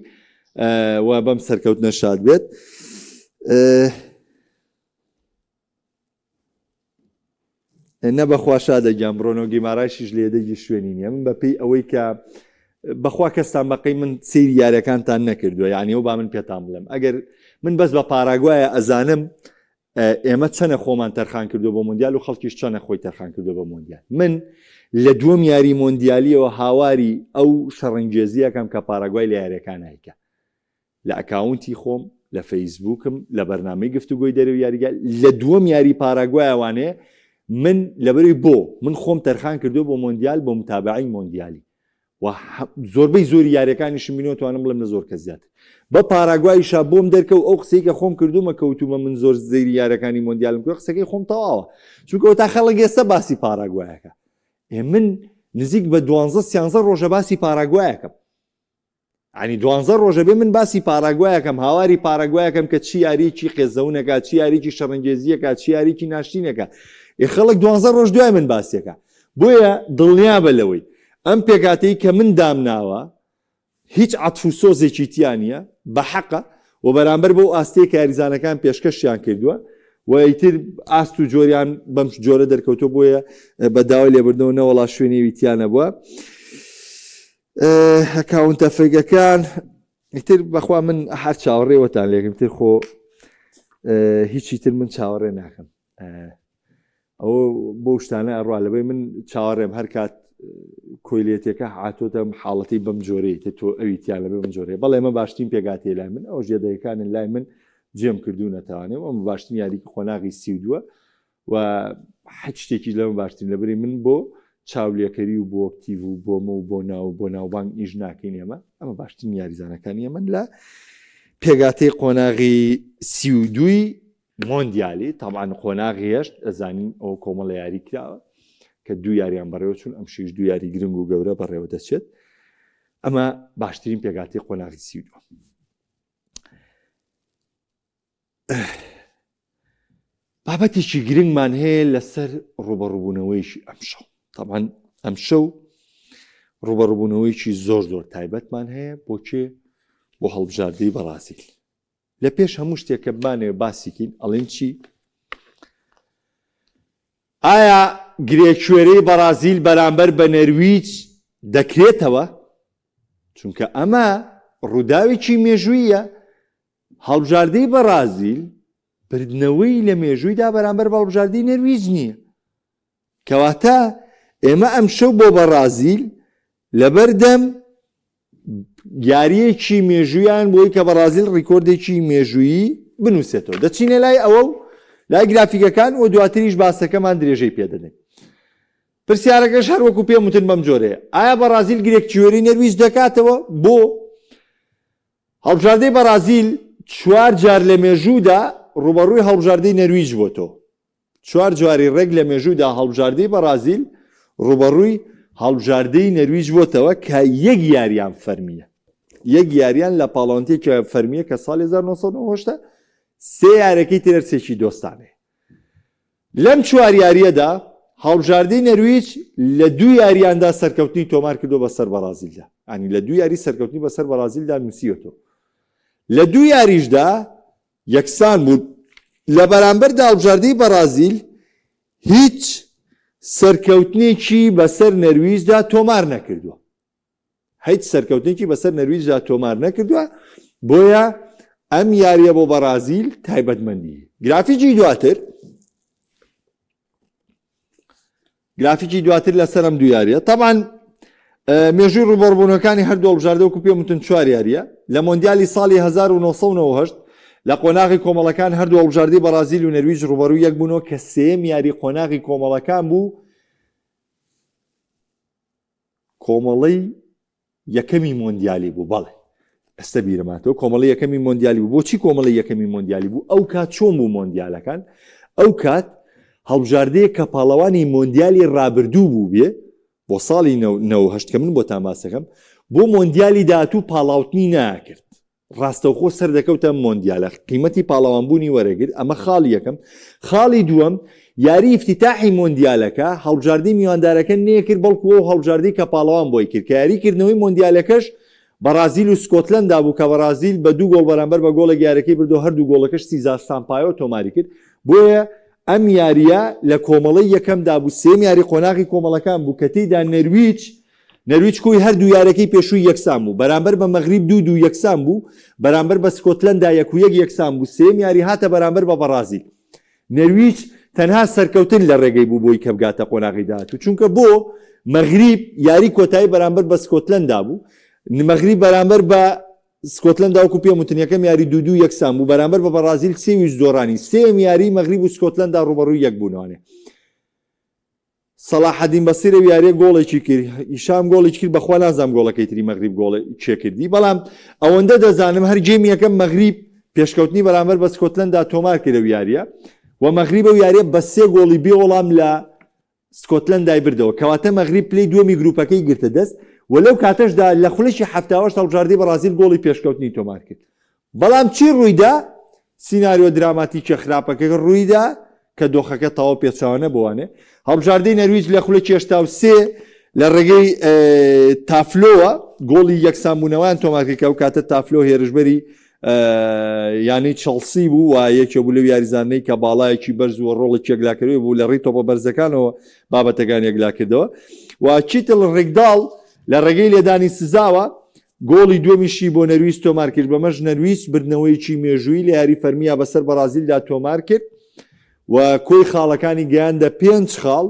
و بەم سەرکەوتنە شاد بێت. نە بەخوا شادە گیان برۆنۆ گیمارایشیش لە یەدەگی شوێنی نییە من بەپێی ئەوەی کە بەخوا کەستان بەقەی من سەیری یاریەکانتان نەکردووە یعنی ئەو با من پێتان بڵێم ئەگەر من بەس بە پاراگوایە ئەزانم ئێمە چەنە خۆمان تەرخان کردو بۆ مۆندیال و خەڵکیش چەنە خۆی تەرخان کردو بە مۆندیال من لە دووەم یاری مۆندیالیەوە هاواری ئەو شەڕنگێزیەکەم کە پاراگوای لە یاریەکان هایکە لە ئەکاونتی خۆم لە فەیسبووکم لە بەرنامەی گفتوگۆی دەرەوەی یاریگا لە دووەم یاری پاراگوایەوانێ من لەبەروی بۆ من خۆم تەرخان کردو بۆ مۆندیال بۆ متابعی مۆندیالی و زۆربەی زۆری یاریەکانیشم بینەوە توانم بڵێم لە زۆر کەس زیاتر بە پاراگوایشا بۆم دەرکەوت ئەو قسەی کە خۆم کردومە کەوتومە من زۆر زەیری یارەکانی مۆندیالم کرد قسەکەی خۆم تەواوە چونکە تا خەڵک ئێستا باسی پاراگوایەکە من نزیک بە دوانزە سیانزە ڕۆژە باسی پاراگوایەکەم عنی دوانزە ڕۆژە بێ من باسی پاراگوایەکەم هاواری پاراگوایەکەم کە چی یاریەکی قێزەونەکە چی یاریکی شەڕنگێزیەکە چی یاریکی ناشتینەکە ئێ خەڵک دوانزە ڕۆژ دوای من باسیەکە بۆیە دڵنیا بە لەوەی ئەم پێکاتەی کە من دامناوە هیچ عەتف و سۆزێکی تیا نییە بە حەقە و بەرامبەر بەو ئاستەی کە یاریزانەکان پێشکەشیان کردووە و ئیتر ئاست و جۆریان بەم جۆرە دەرکەوتۆ بۆیە بە داوای لێبردنەوە نەوەڵا شوێنێوی تیا نەبووە. ئەکاونتە fake ەکان ئیتر بەخوا من هەر چاوەڕێوەتان لێکم تر خۆ هیچی تر من چاوەڕێ ناکەم ئەوە بۆ شتانە ئەڕوا لەبەی من چاوەڕێم هەر کات کۆیلێتەکە هاتۆتەم حاڵەتی بەم جۆرەی کە تۆ ئەوی تیان لەبێ بەم جۆرەیە بەڵێ ئەمە باشترین پێکاتێ لای من ئەو ژێدەکانن لای من جێم کردوونەتەوانێ و ئەمە باشترین یاریکی قۆناغی 32 و هیچ شتێکیش لەمە باشترین لەبری من بۆ چاولێکەری و بۆ تیڤ و بۆمە و بۆ ناو بۆ ناوبانگ ئیش ناکەین ئێمە ئەمە باشترین یاریزانەکانی ئێمەن لە پێگاتەی قۆناغی 32ی مۆندیالی تاوان قۆناغی هێشت ئەزانین ئەو کۆمەڵە یاری کراوە کە دوو یاریان بەڕێوە چون ئەم شیش دوو یاری گرنگ و گەورە بەڕێوە دەچێت ئەمە باشترین پێگاتی قۆناغی 32 بابەتێکی گرنگمان هەیە لەسەر ڕوبەڕوبوونەوەیکی ئەمشەو تاوان ئەمشەو ڕوبەڕوبوونەوەیکی زۆر زۆر تایبەتمان هەیە بۆ کێ بۆ هەڵبژاردەی بەڕازیل لە پێش هەموو شتێک کە بمانەوێ باسیکەین ئەڵێن چی ئایا گرێکوێرەی بەڕازیل بەرامبەر بە نەرویج دەکرێتەوە چونکە ئەمە ڕووداوێکی مێژوویە هەڵبژاردەی بەڕازیل بردنەوەی لە مێژوویدا بەرامبەر بە هەڵبژاردەی نەرویج نییە. کەواتە ئێمە ئەمشەو بۆ بەڕازیل لەبەردەم یارییەکی مێژوویان بۆی کە بەڕازیل ڕیکۆردێکی مێژوویی بنووسێتەوە. دەچینە لای ئەوە و لای گرافیکەکان و دواتریش باسەکەمان درێژەی پێدەدەین. پرسیارەکەش هەر وەکو پێم وتن بەم جۆرەیە، ئایا بەڕازیل گرێکچوێری نەرویج دەکاتەوە؟ بۆ؟ هەڵبژاردەی بەڕازیل چوار جار لە مێژوودا ڕووبەڕووی هەڵبژاردەی نەرویج بۆتەوە. چوار جاری ڕێک لە مێژوودا هەڵبژاردەی بەڕازیل ڕووبەڕووی هەڵبژاردەی نەرویج بۆتەوە کە یەک یاریان فەرمییە. یەک یاریان لە پاڵەوانتێکی فەرمییە کە ساڵی 1990 سێ یارەکەی تر هەرسێکی دۆستانەیە. لەم چوار یارییەدا هەڵبژاردەی نەرویج لە دوو یاریاندا سەرکەوتنی تۆمار کردووە بەسەر بەڕازیلدا ینی لە دوو یاری سەرکەوتنی بەسەر بەڕازیلدا نووسیوەتەوە لە دوو یاریشدا یەکسان بوو لە بەرامبەردا هەڵبژاردەی بەڕازیل هیچ. سەرکەوتنێکی بەسەر نەرویجدا تۆمار نەکردووە. هیچ سەرکەوتنێکی بەسەر نەرویجدا تۆمار نەکردووە، بۆیە ئەم یاریە بۆ بەڕازیل تایبەتمەندی. گرافیکی دواتر گرافیکی دواتر لەسەر ئەم دوو یاریە تەبان مێژووی ڕوبەڕبوونەکانی هەردوو هەڵبژاردە وەکو پێم وتن چوار یاریە لە مۆندیالی ساڵی 1998 لە قۆناغی کۆمەڵەکان هەردوو هەڵبژاردەی بەڕازیل و نەرویج ڕوبەڕوو یەک بوونەوە کە سێیەم یاری قۆناغی کۆمەڵەکان بوو کۆمەڵەی یەکەمی مۆندیالی بوو بەڵێ ئێستا بیرماتەوە کۆمەڵی یەکەمی مۆندیالی بوو بۆچی کۆمەڵی یەکەمی مۆندیالی بوو ئەو کات چۆن بوو مۆندیالەکان ئەو کات هەڵبژاردەیە کە پاڵەوانی مۆندیالی ڕابردوو بوو بێ بۆ ساڵی 98 کە من بۆ تاماسەکەم بۆ مۆندیالی داهاتوو پاڵاوتنی ناکرد ڕاستەوخۆ سەردەکەوتە مۆندیالە قیمەتی پاڵەوانبوونی وەرەگرت ئەمە خاڵی یەکەم خاڵی دووەم یاری ئیفتیتاحی مۆندیالەکە هەڵبژاردەی میواندارەکە نەیەکرد بەڵکو ئەو هەڵبژاردەی کە پاڵەوان بۆی کرد کە یاری کردنەوەی مۆندیالەکەش بەڕازیل و سکۆتلەندا بوو کە بەڕازیل بە دوو گۆڵ بەرامبەر بە گۆڵێک یاریەکەی بردو هەردوو گۆڵەکەش سیزار سامپایۆ تۆماری کرد بۆیە ئەم یاریە لە کۆمەڵەی یەکەمدا بوو سێم یاری قۆناغی کۆمەڵەکان بوو کە تێیدا نەرویج نەرویج کۆی هەردوو یارەکەی پێشووی یەکسان بوو، بەرامبەر بە مەغریب دوو دوو یەکسان بوو، بەرامبەر بە سکۆتلەندا یەک و یەک یەکسان بوو، سێیەم یاری هاتە بەرامبەر بە بەڕازیل. نەرویج تەنها سەرکەوتن لە رێگەی بوو بۆی کە بگاتە قۆناغی داهاتوو، چونکە بۆ مەغریب یاری کۆتایی بەرامبەر بە سکۆتلەندا بوو، مەغریب بەرامبەر بە سکۆتلەندا وەکو پێم وتن یەکەم یاری دوو دوو یەکسان بوو، بەرامبەر بە بەڕازیل سێ ویست دۆڕانی، سێیەم یاری مەغریب و سکۆتلەندا رووبەڕووی یەک بوونەوانێ. سەڵاحەدین بەسیر ئەو یاریە گۆڵێکی کرد هیشام گۆڵێکی کرد بەخوا نازانم گۆڵەکەی تری مەغریب گۆڵێ کێ کردی بەڵام ئەوەندە دەزانم هەر game ی یەکەم مەغریب پێشکەوتنی بەرامبەر بە سکۆتلەندا تۆمار کرد ئەو یاریە و مەغریب ئەو یاریە بە سێ گۆڵی بێ وەڵام لە سکۆتلەندای بردەوە کەواتە مەغریب پلەی دووەمی گروپەکەی گرتە دەست و لەو کاتەشدا لە خولەکی 78 هەڵبژاردەی بەڕازیل گۆڵی پێشکەوتنی تۆمار کرد بەڵام چی ڕوویدا؟ سیناریۆ دراماتیکیە خراپەکە ڕوویدا کە دۆخەکە تەواو پێچەوانە بووانێ. هەڵبژاردەی نەرویج لە خولەکی 83 لە ڕێگەی تافلۆوە گۆڵی یەکسانبوونەوەیان تۆمارکرد کە ئەو کاتە تافلۆ هێرشبەری یانەی چڵسی بوو و یەکێ بوو لەو یاریزانەی کە باڵایەکی بەرز و ڕۆڵێکی یەکلاکەرەوەی بوو لە ڕێی تۆپە بەرزەکانەوە بابەتەکان یەکلاکردەوە و کیتل ڕیکداڵ لە ڕێگەی لێدانی سزاوە گۆڵی دووەمیشی بۆ نەرویج تۆمارکرد، بەمەش نەرویج بردنەوەیەکی مێژوویی لە یاری فەرمییا بەسەر بەڕازیلدا تۆمارکرد و کۆی خاڵەکانی گەیاندە پێنج خاڵ،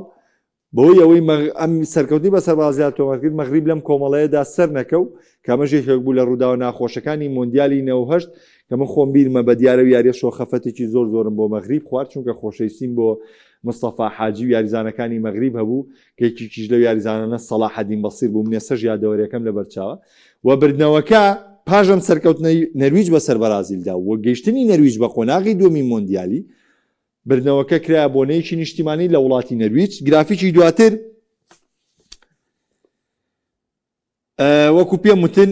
بەهۆی ئەوەی ئەم سەرکەوتنی بەسەر بەڕازیلدا تۆمارکرد، مەغریب لەم کۆمەڵەیەدا سەرنەکەوت، کە ئەمەش یەکێک بوو لە رووداوە ناخۆشەکانی مۆندیالی 98، کە من خۆم بیرمە بە دیارە و یارییەشەوە خەفەتێکی زۆر زۆرم بۆ مەغریب خوارد، چونکە خۆشەویستیم بۆ مستەفا حاجی و یاریزانەکانی مەغریب هەبوو، کە یەکێکیش لەو یاریزانانە سەڵاحەدین بەسیر بوو، من ئێستەش یادەوەریەکەم لەبەرچاوە و بردنەوەکە پاش ئەم سەرکەوتنەی نەرویج بەسەر بەرازیلدا و گەیشتنی نەرویج بە قۆناغی دووەمی مۆندیالی، بردنەوەکە کرایە بۆنەیەکی نیشتیمانی لە وڵاتی نەرویج. گرافیکی دواتر. وەکو پێم وتن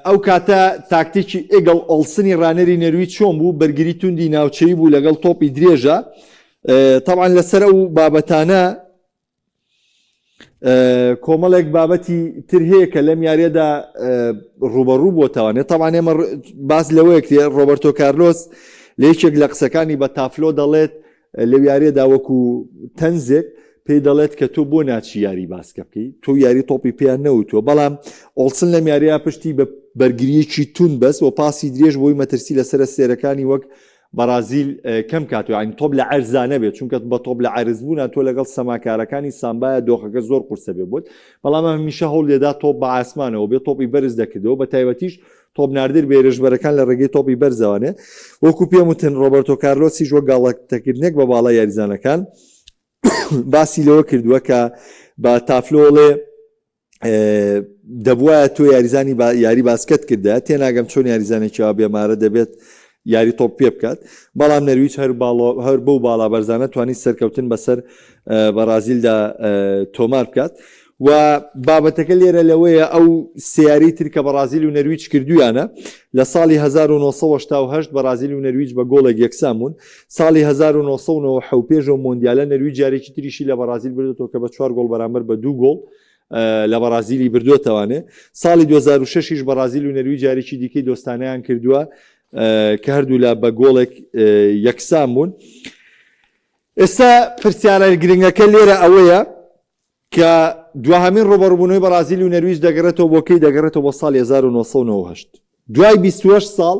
ئەو کاتە تاکتیکی ئێگڵ ئۆڵسنی ڕانەری نەرویج چۆن بوو بەرگری توندی ناوچەیی بوو لەگەڵ تۆپی درێژە تەبعەن لەسەر ئەو بابەتانە کۆمەڵێک بابەتی تر هەیە کە لەم یاریەدا ڕوبەڕوو بۆتەوانێت تەبعەن ئێمە باس لەوەیە کرێ ڕۆبەرتۆ کارلۆس لە یەکێک لە قسەکانی بە تافلۆ دەڵێت لەو یاریەدا وەکو تەنزێک پێی دەڵێت کە تۆ بۆ ناچی یاری باسکە بکەی تۆ یاری تۆپی پێیان نەوتووە بەڵام ئۆڵسن لەم یاریە پشتی بە بەرگریەکی تون بەس و پاسی درێژ بۆی مەترسی لەسەر سێرەکانی وەک بەرازیل کەم کات و یانی تۆپ لە عەرزا نەبێت چونکە بە تۆپ لە عەرز بوونا تۆ لەگەڵ سەماکارەکانی سامبایە دۆخەکە زۆر قورسە بێ بۆت بەڵام هەمیشە هەوڵ لێدا تۆپ بە ئاسمانەوە بێ تۆپی بەرز دەکردەوە بە تایبەتیش تۆپ ناردر بێرشبەرەکان لە ڕێگەی تۆپی بەرزەوانێ وەکو پێم وتن ڕۆبەرتۆ کارلۆسیش وەک گاڵتەکردنێک بە باڵای یاریزانەکان باسی لەوە کردووە کە بە تافلۆڵێ دەبواە تۆ یاریزانی یاری باسکەت کردە تێناگەم چۆن یاریزانێکیەوە بێمارە دەبێت یاری تۆپ پێ بکات بەڵام نەرویج هەر هەر بەو باڵا بەرزانە توانی سەرکەوتن بەسەر بەڕازیلدا تۆمار بکات و بابەتەکە لێرە لەوەیە ئەو سێ یاریی تر کە بەڕازیل و نەرویج کردوویانە، لە ساڵی 1988 بەڕازیل و نەرویج بە گۆڵێک یەکسان بوون، ساڵی 1997 پێش ئەو مۆندیالە نەرویج یاریی تریشی لە بەڕازیل بردۆتەوە کە بە چوار گۆڵ بەرامبەر بە دوو گۆڵ لە بەڕازیلی بردۆتەوانێ، ساڵی 2006 یش بەڕازیل و نەرویج یاریی دیکەی دۆستانەیان کردووە کە هەردوولا بە گۆڵێک یەکسان بوون. ئێستا پرسیارە گرنگەکە لێرە ئەوەیە کە دواهەمین ڕوبەڕوبوونەوەی بەڕازیل و نەرویج دەگەڕێتەوە بۆ کەی؟ دەگەڕێتەوە بۆ ساڵی 1998. دوای 28 ساڵ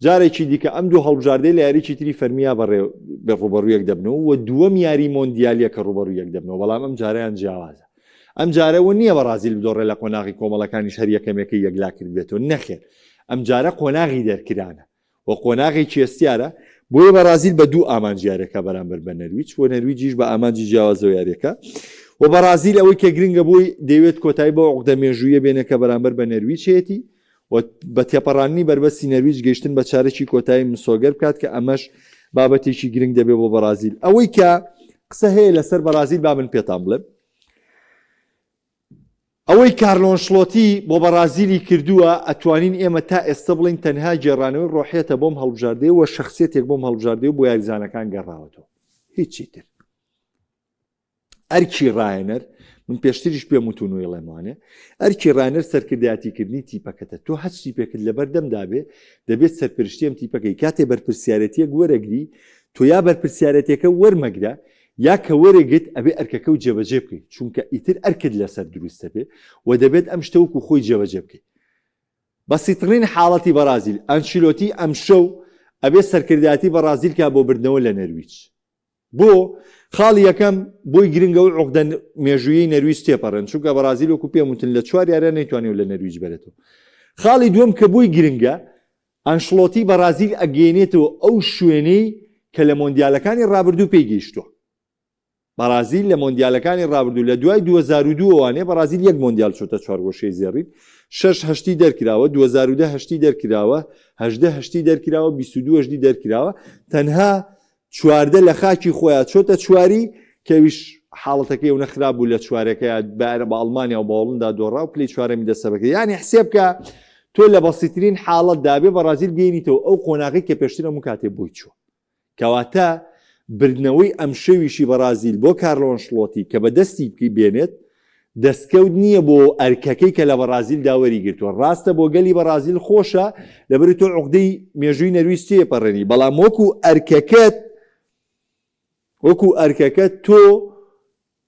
جارێکی دیکە ئەم دوو هەڵبژاردەی لە یاریی تری فەرمییا بەڕێ ڕوبەڕوو یەک دەبنەوە و دووەم یاری مۆندیالیە کە ڕوبەڕوو یەک دەبنەوە، بەڵام ئەم جارەیان جیاوازە. ئەم جارە وە نییە بەڕازیل بدۆڕێ لە قۆناغی کۆمەڵەکانیش هەر یەکەمێکەی یەکلا کردبێتەوە، نەخێر ئەم جارە قۆناغی دەرکرانە. و قۆناغێکی هەستیارە، بۆیە بەڕازیل بە دوو ئامانج یاریەکە بەرامبەر بە نەرویج و نەرویجیش بە ئامانجی جیاوازەوە یاریەکە و بەڕازیل ئەوەی کە گرنگە بۆی دەیەوێت کۆتایی بەو عوقدە مێژوویە بێنێ کە بەرامبەر بە نەرویج هەیەتی و بە تێپەڕاندنی بەربەستی نەرویج گەیشتن بە چارەکی کۆتایی مسۆگەر بکات کە ئەمەش بابەتێکی گرنگ دەبێت بۆ بەڕازیل. ئەوەی کە قسە هەیە لەسەر بەڕازیل با من پێتان بڵێم ئەوەی کارلۆ ئەنشلۆتی بۆ بەڕازیلی کردووە، ئەتوانین ئێمە تا ئێستە بڵێین تەنها گێڕانەوەی ڕۆحیەتە بۆم هەڵبژاردەیە و شەخسیەتێک بۆم هەڵبژاردەیە و بۆ یاریزانەکان گەڕاوەتەوە. هیچی تر. ئەرکی ڕاهێنەر، من پێشتریش پێم وتون و ئیڵێمانێ، ئەرکی ڕاهێنەر سەرکردایەتیکردنی تیپەکەتە. تۆ هەچ تیپێکت لەبەردەمدا بێ، دەبێت سەرپەرشتی ئەم تیپەکەی. کاتێ بەرپرسیارێتیەک وەرەگری، تۆ یا بەرپرسیارێتیەکە وەرمەگرە، یا کە وەرێگت ئەبێ ئەرکەکە و جێبەجێ بکەی چونکە ئیتر ئەرکت لەسەر دروست دەبێ و دەبێت ئەم شتە وەکو خۆی جێبەجێ بکەی. بەسیتڕین حاڵەتی بەڕازیل، ئەنشیلۆتی ئەمشەو ئەبێ سەرکردایەتی بەڕازیل کا بۆ بردنەوە لە نەرویج. بۆ؟ خاڵی یەکەم، بۆی گرنگە ئەو عوقدە مێژوویەی نەرویج تێپەڕێن چونکە بەڕازیل وەکو پێم وتن لە چوار یارییا نەیتوانیوە لە نەرویج بەرێتەوە. خاڵی دووەم کە بۆی گرنگە ئەنشڵۆتی بەڕازیل ئەگەیەنێتەوە ئەو شوێنەی کە لە مۆندیالەکانی ڕابردوو پێی گەیشتووە. بەڕازیل لە مۆندیالەکانی ڕابردوو لە دوای 2002 وانێ بەڕازیل یەک مۆندیال چۆتە چوارگۆشەی زێڕین، شەش هەشتی دەرکراوە، 2010 هەشتی دەرکراوە، 18 هەشتی دەرکراوە، 22 هەشتی دەرکراوە، تەنها 14 لە خاکی خۆیان چۆتە چواری کە ئەویش حاڵەتەکەی ئەونە خراپ بوو لە چوارەکەیا بە ئەڵمانیا و بە هۆڵندا دۆڕا و پلەی چوارەمی دەستەبەر کرد یانی حسێب کە تۆ لە بەسیترین حاڵەتدا بێ بەڕازیل بێنیتەوە ئەو قۆناغی کە پێشتر هەموو کاتێ بۆی چووە کەواتە بردنەوەی ئەمشەویشی بەڕازیل بۆ کارلۆ ئەنشلۆتی کە بە دەستی بێنێت دەستکەوت نییە بۆ ئەرکەکەی کە لە بەڕازیلدا وەریگرتووە. ڕاستە بۆ گەلی بەڕازیل خۆشە لەبەرئەوەی تۆ عوقدەی مێژووی نەرویج تێپەڕێنی، بەڵام وەکو ئەرکەکەت وەکو ئەرکەکەت تۆ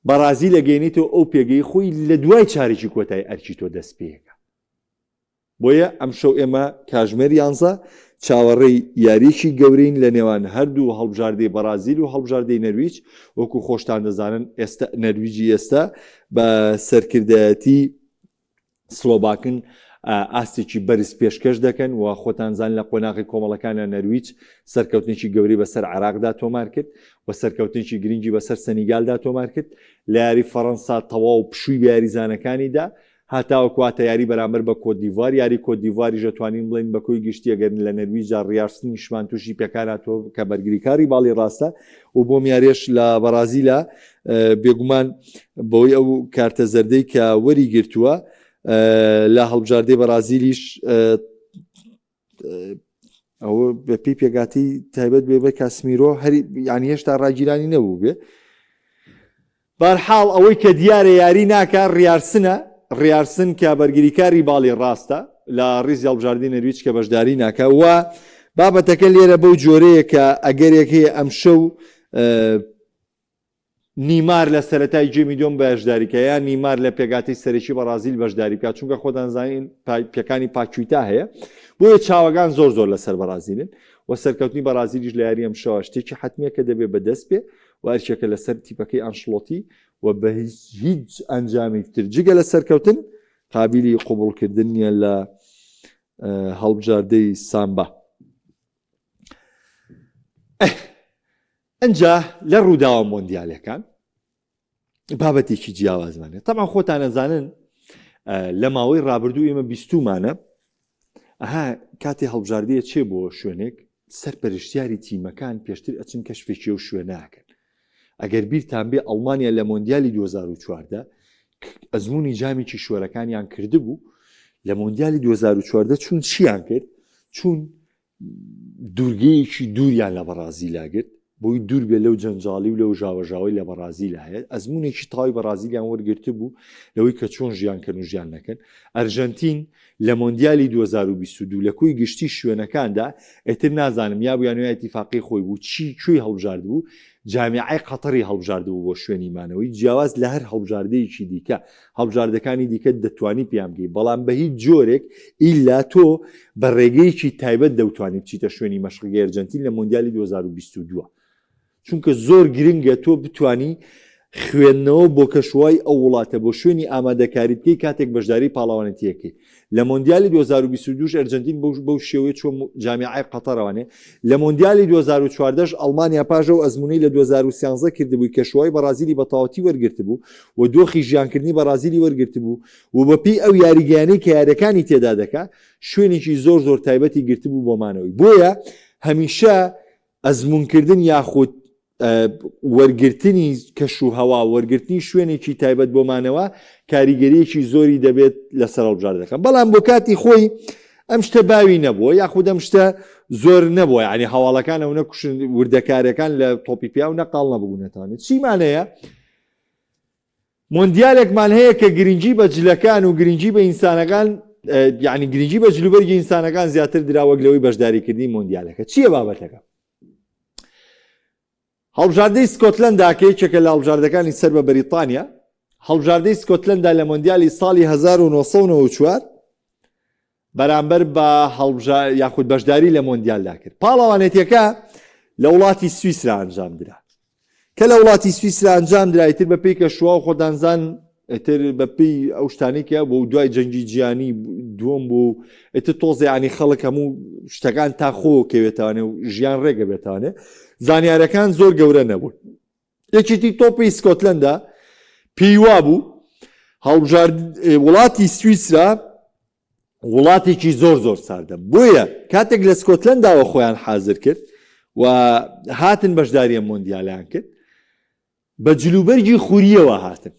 بەڕازیل ئەگەیەنیتەوە ئەو پێگەی خۆی لە دوای چارەکی کۆتایی ئەرکی تۆ دەست پێکا. بۆیە ئەمشەو ئێمە کاژمێر یانزە چاوەڕێی یارییەکی گەورەین لە نێوان هەردوو هەڵبژاردەی بەڕازیل و هەڵبژاردەی نەرویج، وەکو خۆشتان دەزانن ئێستا نەرویجی ئێستا بە سەرکردایەتی سلۆباکن ئاستێکی بەرز پێشکەش دەکەن و خۆتان زان لە قۆناغی کۆمەڵەکانە نەرویج سەرکەوتنێکی گەورەی بەسەر عێراقدا تۆمار کرد و سەرکەوتنێکی گرنگی بەسەر سەنیگالدا تۆمار کرد لە یاری فەڕەنسا تەواو پشووی بە یاریزانەکانیدا هەتاوەکو هاتە یاری بەرامبەر بە کۆتدیڤوار، یاری کۆتدیڤواریش ئەتوانین بڵێین بە کۆی گشتی ئەگەر لە نەرویجدا ڕیارسنیشمان تووشی پێکان هاتووە کە بەرگریکاری باڵی ڕاستە و بۆم یاریش لە بەڕازیلە بێگومان بەوەی ئەو کارتە زەردەی کە وەری گرتووە لە هەڵبژاردەی بەڕازیلیش ئەوە بەپی پێگاتی تایبەت بێ بە کاسمیرۆ هەری یعنی هێشتا ڕاگیرانی نەبوو بێ بارحاڵ ئەوەی کە دیارە یاری ناکا ڕیارسنە، ڕیارسن کە بەرگریکاری باڵی ڕاستە لە ڕیزی هەڵبژاردەی نەرویج کە بەشداری ناکا و بابەتەکە لێرە بەو جۆرەیە کە ئەگەرێک هەیە ئەمشەو نیمار لە سەرەتای گێمی دووەم بەشداری کە یان نیمار لە پێگاتەی سەرەکی بەڕازیل بەشداری بکات چونکە خۆتان زانین پێکانی پاکویتا هەیە بۆیە چاوەکان زۆر زۆر لەسەر بەڕازیلن و سەرکەوتنی بەڕازیلیش لە یاری ئەمشەوە شتێکی حەتمیە کە دەبێت بەدەست بێ و ئەرکێکە لەسەر تیپەکەی ئانشڵۆتی و بە هیچ ئەنجامێکی تر جگە لە سەرکەوتن قابیلی قبوڵکردن نییە لە هەڵبژاردەی سامبا. ئەجا لە ڕووداوە مۆندیالەکان بابەتێکی جیاوازمان هەیە تەبعەن خۆتان ئەزانن لە ماوەی ڕابردوو ئێمە بیستومانە ئەها کاتێ هەڵبژاردەیە چێ بۆ شوێنێک سەرپەرشتیاری تیمەکان پێشتر ئەچن کەشفێکی ئەو شوێناکەن ئەگەر بیرتان بێ ئەڵمانیا لە مۆندیالی 2014 ئەزمموی جامی کیشوەرەکانیان کردبوو لە مۆندیالی 2014 چون چیان کرد چون دوورگەیەکی دووریان لە بەڕازیلا گرت. بۆی دوور بێ لەو جەنجاڵی و لەو ژاوەژاوەی لە بەڕازیلا هەیە، ئەزموونێکی تەواوی بەڕازیلیان وەرگرتبوو لەوەی کە چۆن ژیان کەن و ژیان نەکەن. ئەرژەنتین لە مۆندیالی 2022 لە کۆی گشتی شوێنەکاندا، ئیتر نازانم یا بوو یان یا ئیتیفاقی خۆی بوو، چی کوێی هەڵبژاردبوو، جامیعەی قەتەڕی هەڵبژاردبوو بۆ شوێنی مانەوەی، جیاواز لە هەر هەڵبژاردەیەکی دیکە، هەڵبژاردەکانی دیکە دەتوانی پێیان بگەی، بەڵام بە هیچ جۆرێک ئیلا تۆ بە ڕێگەیەکی تایبەت دەوتوانی بچیتە شوێنی مەشقگەی ئەرجەنتین لە مۆندیالی 2022. چونکە زۆر گرنگە تۆ بتانی خوێندنەوە بۆ کەشوهای ئەو وڵاتە بۆ شوێنی ئامادەکاری بکەی کاتێک بەشداری پاڵاوانێتیەکەی لە مۆندیالی 2022 ئەرجەنتین بەو شێوەیە چووە جامیعای قەتەرەوانێ لە مۆندیالی 2014 ئەڵمانیا پاش ئەو ئەزموونەی لە 2013 کردبووی کەشوهای بەڕازیلی بەتەواوەتی وەرگرتبوو و دۆخی ژیانکردنی بەڕازیلی وەرگرتبوو و بەپێی ئەو یاریگایانەی کە یاریەکانی تێدا دەکا شوێنێکی زۆر زۆر تایبەتی گرتبوو بۆ مانەوەی بۆیە هەمیشە ئەزموونکردن یاخود وەرگرتنی کەش و هەوا وەرگرتنی شوێنێکی تایبەت بۆ مانەوە کاریگەریەکی زۆری دەبێت لەسەر هەڵبژاردەکان بەڵام بۆ کاتی خۆی ئەم شتە باوی نەبووە یاخود ئەم شتە زۆر نەبووە یعنی هەواڵەکان ئەو نەکوشن وردەکارەکان لە تۆپی پیا و نەقاڵ نەبوونەتوانێت چیمانەیە مۆندیالێکمان هەیە کە گرنگی بە جلەکان و گرنگی بە ئینسانەکان یعنی گرنگی بە جلوبەرگی ئینسانەکان زیاتر درا وەک لەوەی بەشداریکردنی مۆندیالەکە چییە بابەتەکە هەڵبژاردەی سکۆتلەندا کە یەکێکە لە هەڵبژاردەکانی سەر بە بەریتانیا هەڵبژاردەی سکۆتلەندا لە مۆندیالی ساڵی 1994 بەرامبەر بە هەڵبژا یاخود بەشداری لە مۆندیالدا کرد پاڵەوانێتیەکە لە وڵاتی سویسرا ئەنجام درا کە لە وڵاتی سویسرا ئەنجام درا ئیتر بە پێی کەشوها و خۆدانزان ئیتر بە پێی ئەو شتانەی کە بۆ دوای جەنگی جیهانی دووەم بوو ئیتر تۆزێ ینی خەڵک هەموو شتەکان تا خۆ کەوێتانێ و ژیان ڕێگە بێتانێ زانیارەکان زۆر گەورە نەبوون یەکێتی تۆپی سکۆتلەندا پێی وابوو هەڵبژارد وڵاتی سویسرا وڵاتێکی زۆر زۆر ساردە بۆیە کاتێک لە سکۆتلەنداوە خۆیان حازر کرد و هاتن بەشداریە مۆندیالیان کرد بە جلوبەرگی خوریەوە هاتن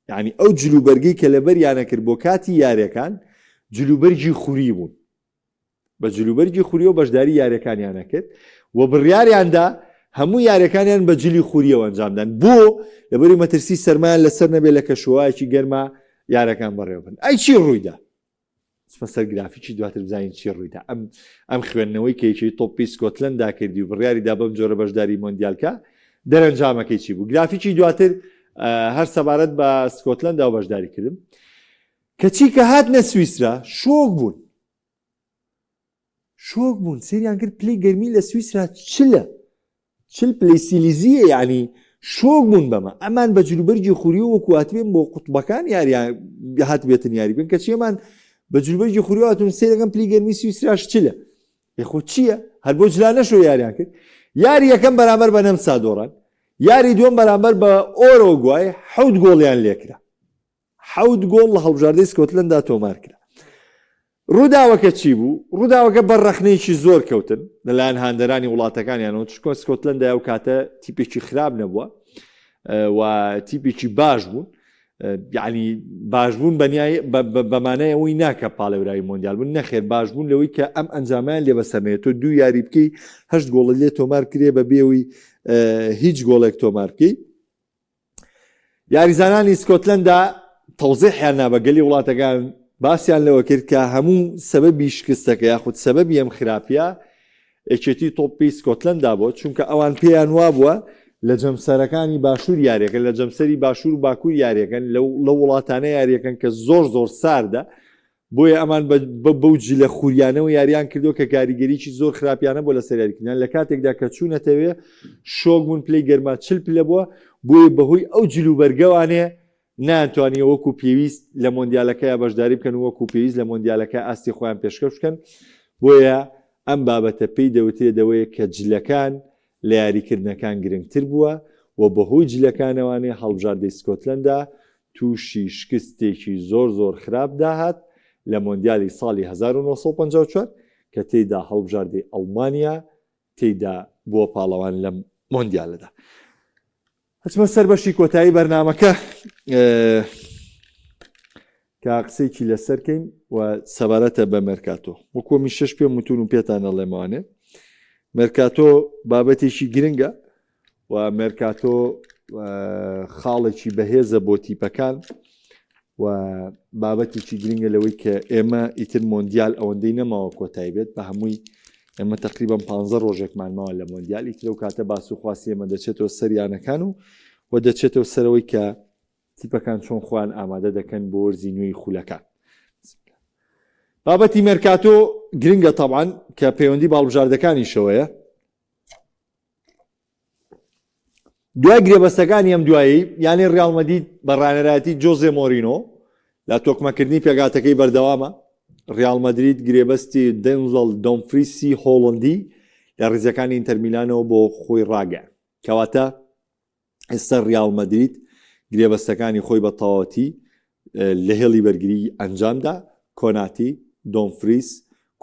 یعنی ئەو جلوبەرگی کە لەبەریانە کرد بۆ کاتی یاریەکان جلوبەرگی خوری بوون بە جلوبەرگی خوریەوە بەشداری یاریەکانیانە کرد و بڕیاریاندا هەموو یاریەکانیان بە جلی خوریەوە ئەنجامدان بۆ لەبەری مەترسی سەرمایان لەسەر نەبێت لە کەشوهوایەکی گەرما یارەکان بەڕێوەبن ئەی چی ڕوویدا چمە سەر گرافیکی دواتر بزانین چی ڕوویدا ئەم ئەم خوێندنەوەی کە یەکێتی تۆپی سکۆتلەندا کردی و بڕیاری دا بەم جۆرە بەشداری مۆندیالکە دەرەنجامەکەی چی بوو گرافیکی دواتر هەر سەبارەت بە سکۆتلەندا و بەشداری کردم کەچی کە هاتنە سویسرا شۆک بوون شۆک بوون سریان کرد پلەی گەرمی لە سویسرا چلە چل پلەی سیلیزیە یعنی شۆک بوون بەمە ئەمان بە جلوبەرگی خوری و وەکو هاتبێن بۆ قوتبەکان یاریان هاتبێتن یاری بن کەچی ئەمان بە جلوبەرگی خوری هاتون سێرەکەم پلی گەرمی سویسراش چلە یخۆ چییە هەر بۆ جلانەشۆ یاریان کرد یاری یەکەم بەرامبەر بە نەمسا دۆڕان یاری دووەم بەرامبەر بە ئۆرۆگوای حەوت گۆڵیان لێکرا حەوت گۆڵ لە هەڵبژاردەی سکۆتلەندا تۆمارکرا. ڕووداوەکە چی بوو؟ ڕووداوەکە بەر ڕەخنەیەکی زۆر کەوتن لەلایەن هاندەرانی وڵاتەکانیانەوە، چونکە سکۆتلەندا ئەو کاتە تیپێکی خراپ نەبووە و تیپێکی باش بوون. یعنی باشبوون بەمانای ئەوەی ناکە پاڵێوراوی مۆندیال بوون نەخێر باشبوون لەوەی کە ئەم ئەنجامیان لێ بەسەرنێت تۆ دوو یاری بکەی هەشت گۆڵت لێ تۆمار کرێ بە بێەوەی هیچ گۆڵێک تۆمار بکەی یاریزانانی سکۆتلەندا تەوزیحیان نا بە گەلی وڵاتەکان باسیان لەوە کرد کە هەموو سەبەبی شکستەکە یاخود سەبەبی ئەم خراپیە یەکێتی تۆپی سکۆتلەندا بۆ چونکە ئەوان پێیان وابووە لە جەمسەرەکانی باشوور یاریەکەن لە جەمسەری باشوور و باکوور یاریەکەن لەو وڵاتانە یاریەکەن کە زۆر زۆر ساردە بۆیە ئەمان بەو جلە خوریانەوە یاریان کردووە کە کاریگەریی زۆر خراپیانە بۆ لەسەر یاریکردنیان لە کاتێکدا کە چوونەتەوێ شۆک بوون پلەی گەرما 40 پلە بووە بۆیە بەهۆی ئەو جلوبەرگەوانێ نەیانتوانیوە وەکو پێویست لە مۆندیالەکەیا بەشداری بکەن و وەکو پێویست لە مۆندیالەکە ئاستی خۆیان پێشکەش بکەن بۆیە ئەم بابەتە پێی دەوترێت دەوەیە کە جلەکان لە یاریکردنەکان گرنگتر بووە و بەهۆی جلەکانەوانێ هەڵبژاردەی سکۆتلەندا تووشی شکستێکی زۆر زۆر خراپ داهات لە مۆندیالی ساڵی 1954 کە تێیدا هەڵبژاردەی ئەڵمانیا تێیدا بووە پاڵەوان لەم مۆندیالەدا. ئەچمە سەر بەشی کۆتایی بەرنامەکە کە قسەیەکی لەسەر کەین و سەبارەتە بە مێرکاتۆ وەکو هەمیشەش پێم وتون و پێتان ئەڵێمەوانێ. مێرکاتۆ بابەتێکی گرنگە و مێرکاتۆ خاڵێکی بەهێزە بۆ تیپەکان و بابەتێکی گرنگە لەوەی کە ئێمە ئیتر مۆندیال ئەوەندەی نەماوە کۆتایی بێت بە هەمووی ئێمە تقریبا پ ڕۆژێکمان ماوە لە مۆندیال ئیتر و کاتە باس و خواسی ئێمە دەچێتەوە سەریانەکان و و دەچێتەوە سەرەوەی کە تیپەکان چۆن خۆیان ئامادە دەکەن بۆ وەرزی نوێی خولەکان. بابەتی مێرکاتۆ گرنگە تەبعەن کە پەیوەندی بە هەڵبژاردەکانیشەوەیە. دوای گرێبەستەکانی ئەم دوایی یانەی ڕیاڵ مەدید بە ڕانەرایەتی جۆزێ مۆرینۆ لە تۆکمەکردنی پێگاتەکەی بەردەوامە ڕیاڵ مەدرید گرێبەستی دێنزڵ دۆمفریسی هۆڵندی لە ڕیزەکانی ئینتەرمیلانەوە بۆ خۆی ڕاگەیاند کەواتە ئێستا ریاڵ مەدرید گرێبەستەکانی خۆی بە تەواوەتی لە هێڵی بەرگری ئەنجامدا، کۆناتی، دۆمفریس،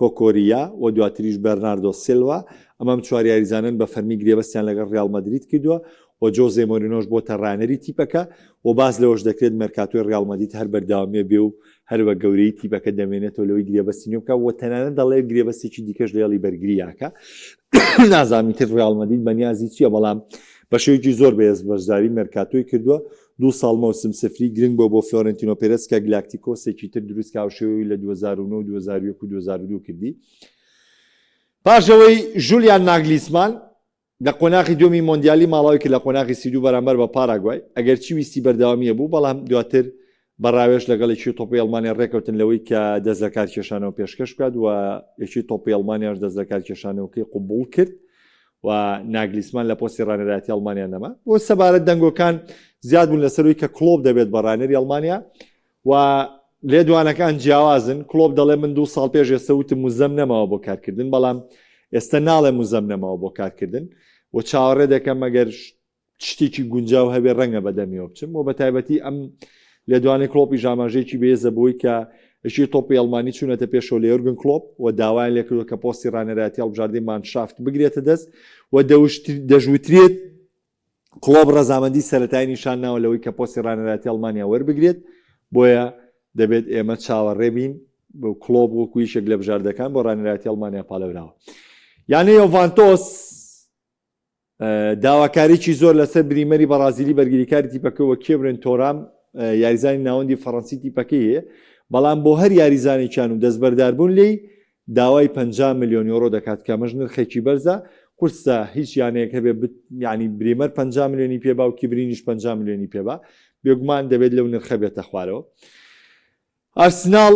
کۆکۆریا و دواتریش بەرناردۆ سیلڤا، ئەمەم چوار یاریزانەن بە فەرمی گرێبەستیان لەگەڵ ریاڵ مەدرید کردووە و جۆزێ مۆرینۆش بۆتە راهێنەری تیپەکە و باس لەوەش دەکرێت مێرکاتۆی ریاڵ مەدرید هەر بەردەوامیە بێ و هەر بە گەورەیی تیپەکە دەمێنێتەوە لەوەی گرێبەستی نوێ بکات و تەنانەت دەڵێت گرێبەستێکی دیکەش لە هێڵی بەرگرییاکە نازانم ئیتر ریاڵ مەدرید بەنیازی چییە بەڵام بە شێوەیەکی زۆر بەهێز بەشداری مێرکاتۆی کردووە، دوو ساڵ مەوسم سفری گرنگ بووە بۆ فلۆرێنتینۆ پێرێز کە گلاکتیکۆسێکی تر دروست کە هاوشێوەی لە 2009 و 2001 و 2002 کردی. پاش ئەوەی ژولیان ناگلیسمان لە قۆناغی دووەمی مۆندیالی ماڵاوی کرد لە قۆناغی 32 بەرامبەر بە پاراگوای، ئەگەرچی ویستی بەردەوامی هەبوو، بەڵام دواتر بە ڕاوێژ لەگەڵ یەکێتی تۆپی ئەڵمانیا ڕێکەوتن لەوەی کە دەست لەکارکێشانەوە پێشکەش بکات و یەکێتی تۆپی ئەڵمانیاش دەست لەکارکێشانەوەکەی قبوڵ کرد و ناگلیسمان لە پۆستی ڕانێراتی ئەڵمانیا نەما. بۆ سەبارەت دەنگۆکان زیاد بوون لەسەروی کە کلۆپ دەبێت بە ڕانێری ئەڵمانیا و لێدوانەکان جیاوازن. کلۆپ دەڵێ من دوو ساڵ پێش ئێستا وتم وزەم نەماوە بۆ کارکردن، بەڵام ئێستا ناڵێم وزەم نەماوە بۆ کارکردن و چاوەڕێ دەکەم ئەگەر شتێکی گونجاو هەبێ ڕەنگە بەدەمیەوە بچم و بەتایبەتی ئەم لێدوانی کلۆپیش ئاماژەیەکی بەهێزە بۆی کە یەکێتی تۆپی ئەڵمانی چوونەتە پێشەوە لە یۆرگن کلۆپ و داوایان لێکردووە کە پۆستی ڕانێرایەتی هەڵبژاردەی مانشافت بگرێتە دەست و دەشوترێت کلۆپ ڕەزامەندی سەرەتایی نیشان ناوە لەوەی کە پۆستی ڕانێرایەتی ئەڵمانیا وەربگرێت بۆیە دەبێت ئێمە چاوەڕێ بین کلۆپ وەکو یەکێک لە بژاردەکان بۆ ڕانێرایەتی ئەڵمانیا پاڵێوراوە یانەی یۆڤانتۆس داواکاریی زۆر لەسەر بریمەری بەڕازیلی بەرگریکاری تیپەکە و کێبرن تۆرام یاریزانی ناوەندی فەڕەنسی تیپەکەی هەیە، بەڵام بۆ هەر یاریزانێکیان و دەستبەرداربوون لێی داوای 50 ملیۆن یۆرۆ دەکات کە ئەمەش نرخێکی بەرزە، قورسە هیچ یانەیەک هەبێ یانی بریمەر 50 ملیۆنی پێبا و کیبرینیش 50 ملیۆنی پێبا، بێگومان دەبێت لەو نرخە بێتە خوارەوە. ئارسناڵ،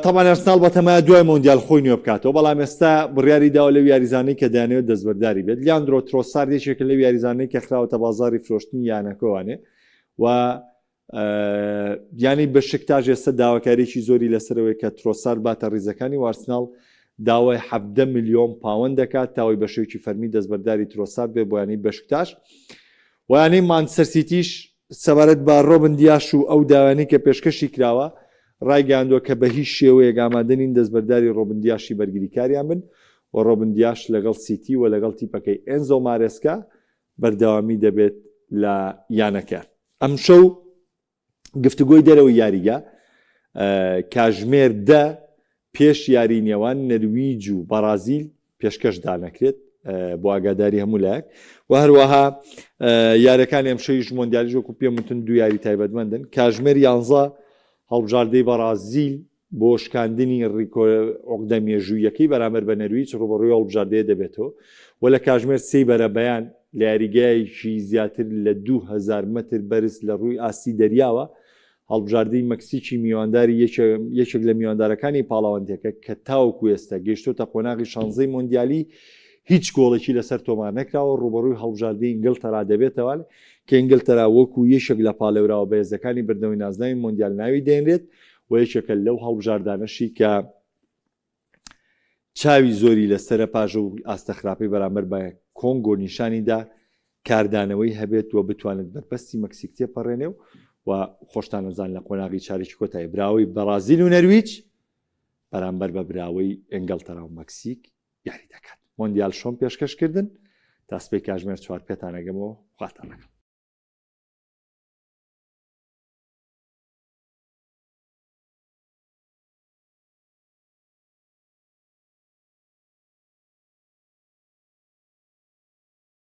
تەبعەن ئارسناڵ بەتەمایە دوای مۆندیال خۆی نوێ بکاتەوە، بەڵام ئێستا بڕیاری داوە لەو یاریزانەی کە دەیانەوێت دەستبەرداری بێت. لیاندرۆ ترۆسارد یەکێکە لەو یاریزانەی کە خراوەتە بازاڕی فرۆشتنی یانەکەوانێ و یانەی بەشکتاش ئێستا داواکاریی زۆری لەسەرەوەی کە ترۆسارد باتە ریزەکانی و ئارسناڵ داوای 17 ملیۆن پاوەند دەکات تاوەی بە شێوەیەکی فەرمی دەستبەرداری ترۆسارد بێت بۆ یانەی بەشکتاش و یانەی مانچستەر سیتیش سەبارەت بە رۆبن دیاش و ئەو داوایانەی کە پێشکەشی کراوە، رایگەیاندووە کە بە هیچ شێوەیەک ئامادە نین دەستبەرداری رۆبن دیاشی بەرگریکاریان بن و رۆبن دیاش لەگەڵ سیتی و لەگەڵ تیپەکەی ئێنزۆ مارێسکا بەردەوامی دەبێت لە یانەکەیان. ئەمشەو گفتوگۆی دەرەوەی یاریگا کاژمێر دە پێش یاری نێوان نەرویج و بەڕازیل پێشکەش دانەکرێت بۆ ئاگاداری هەموو لایەک و هەروەها یاریەکانی ئەمشەویش مۆندیالیش وەکو پێم وتن دوو یاری تایبەتمەندن کاژمێر یانزە هەڵبژاردەی بەڕازیل بۆ شکاندنی ڕیکۆ عقدە مێژوویەکەی بەرامبەر بە نەرویج ڕوبەڕووی هەڵبژاردەیە دەبێتەوە و لە کاژمێر سێی بەرەبەیان لە یاریگایەکی زیاتر لە 2000 مەتر بەرز لە ڕووی ئاستی دەریاوە هەڵبژاردەی مەکسیکی میوانداری یەکێک لە میواندارەکانی پاڵەوانتیەکە کە تاوەکو ئێستا گەیشتۆتە قۆناغی شانزەی مۆندیالی هیچ گۆڵێکی لەسەر تۆمار نەکراوە ڕوبەڕووی هەڵبژاردەی ئینگلتەرا دەبێتەوە کە ئینگلتەرا وەکو یەکێک لە پاڵێوراوە بەهێزەکانی بردنەوەی نازناوی مۆندیال ناوی دێنرێت و یەکێکە لەو هەڵبژاردانەشی کە چاوی زۆری لەسەرە پاش ئەو ئاستە خراپەی بەرامبەر بە کۆنگۆ نیشانی دا کاردانەوەی هەبێت و بتوانێت بەربەستی مەکسیک تێپەڕێنێ و و خۆشتان ئەزان لە قۆناغی چارێکی کۆتایی براوەی بەڕازیل و نەرویج بەرامبەر بە براوەی ئێنگەڵتەرا و مەکسیک یاری دەکات. مۆندیال شۆم پێشکەشکردن تا سبەی کاژمێر چوار پێتان ئەگەمەوە خواتان لەگەڵ.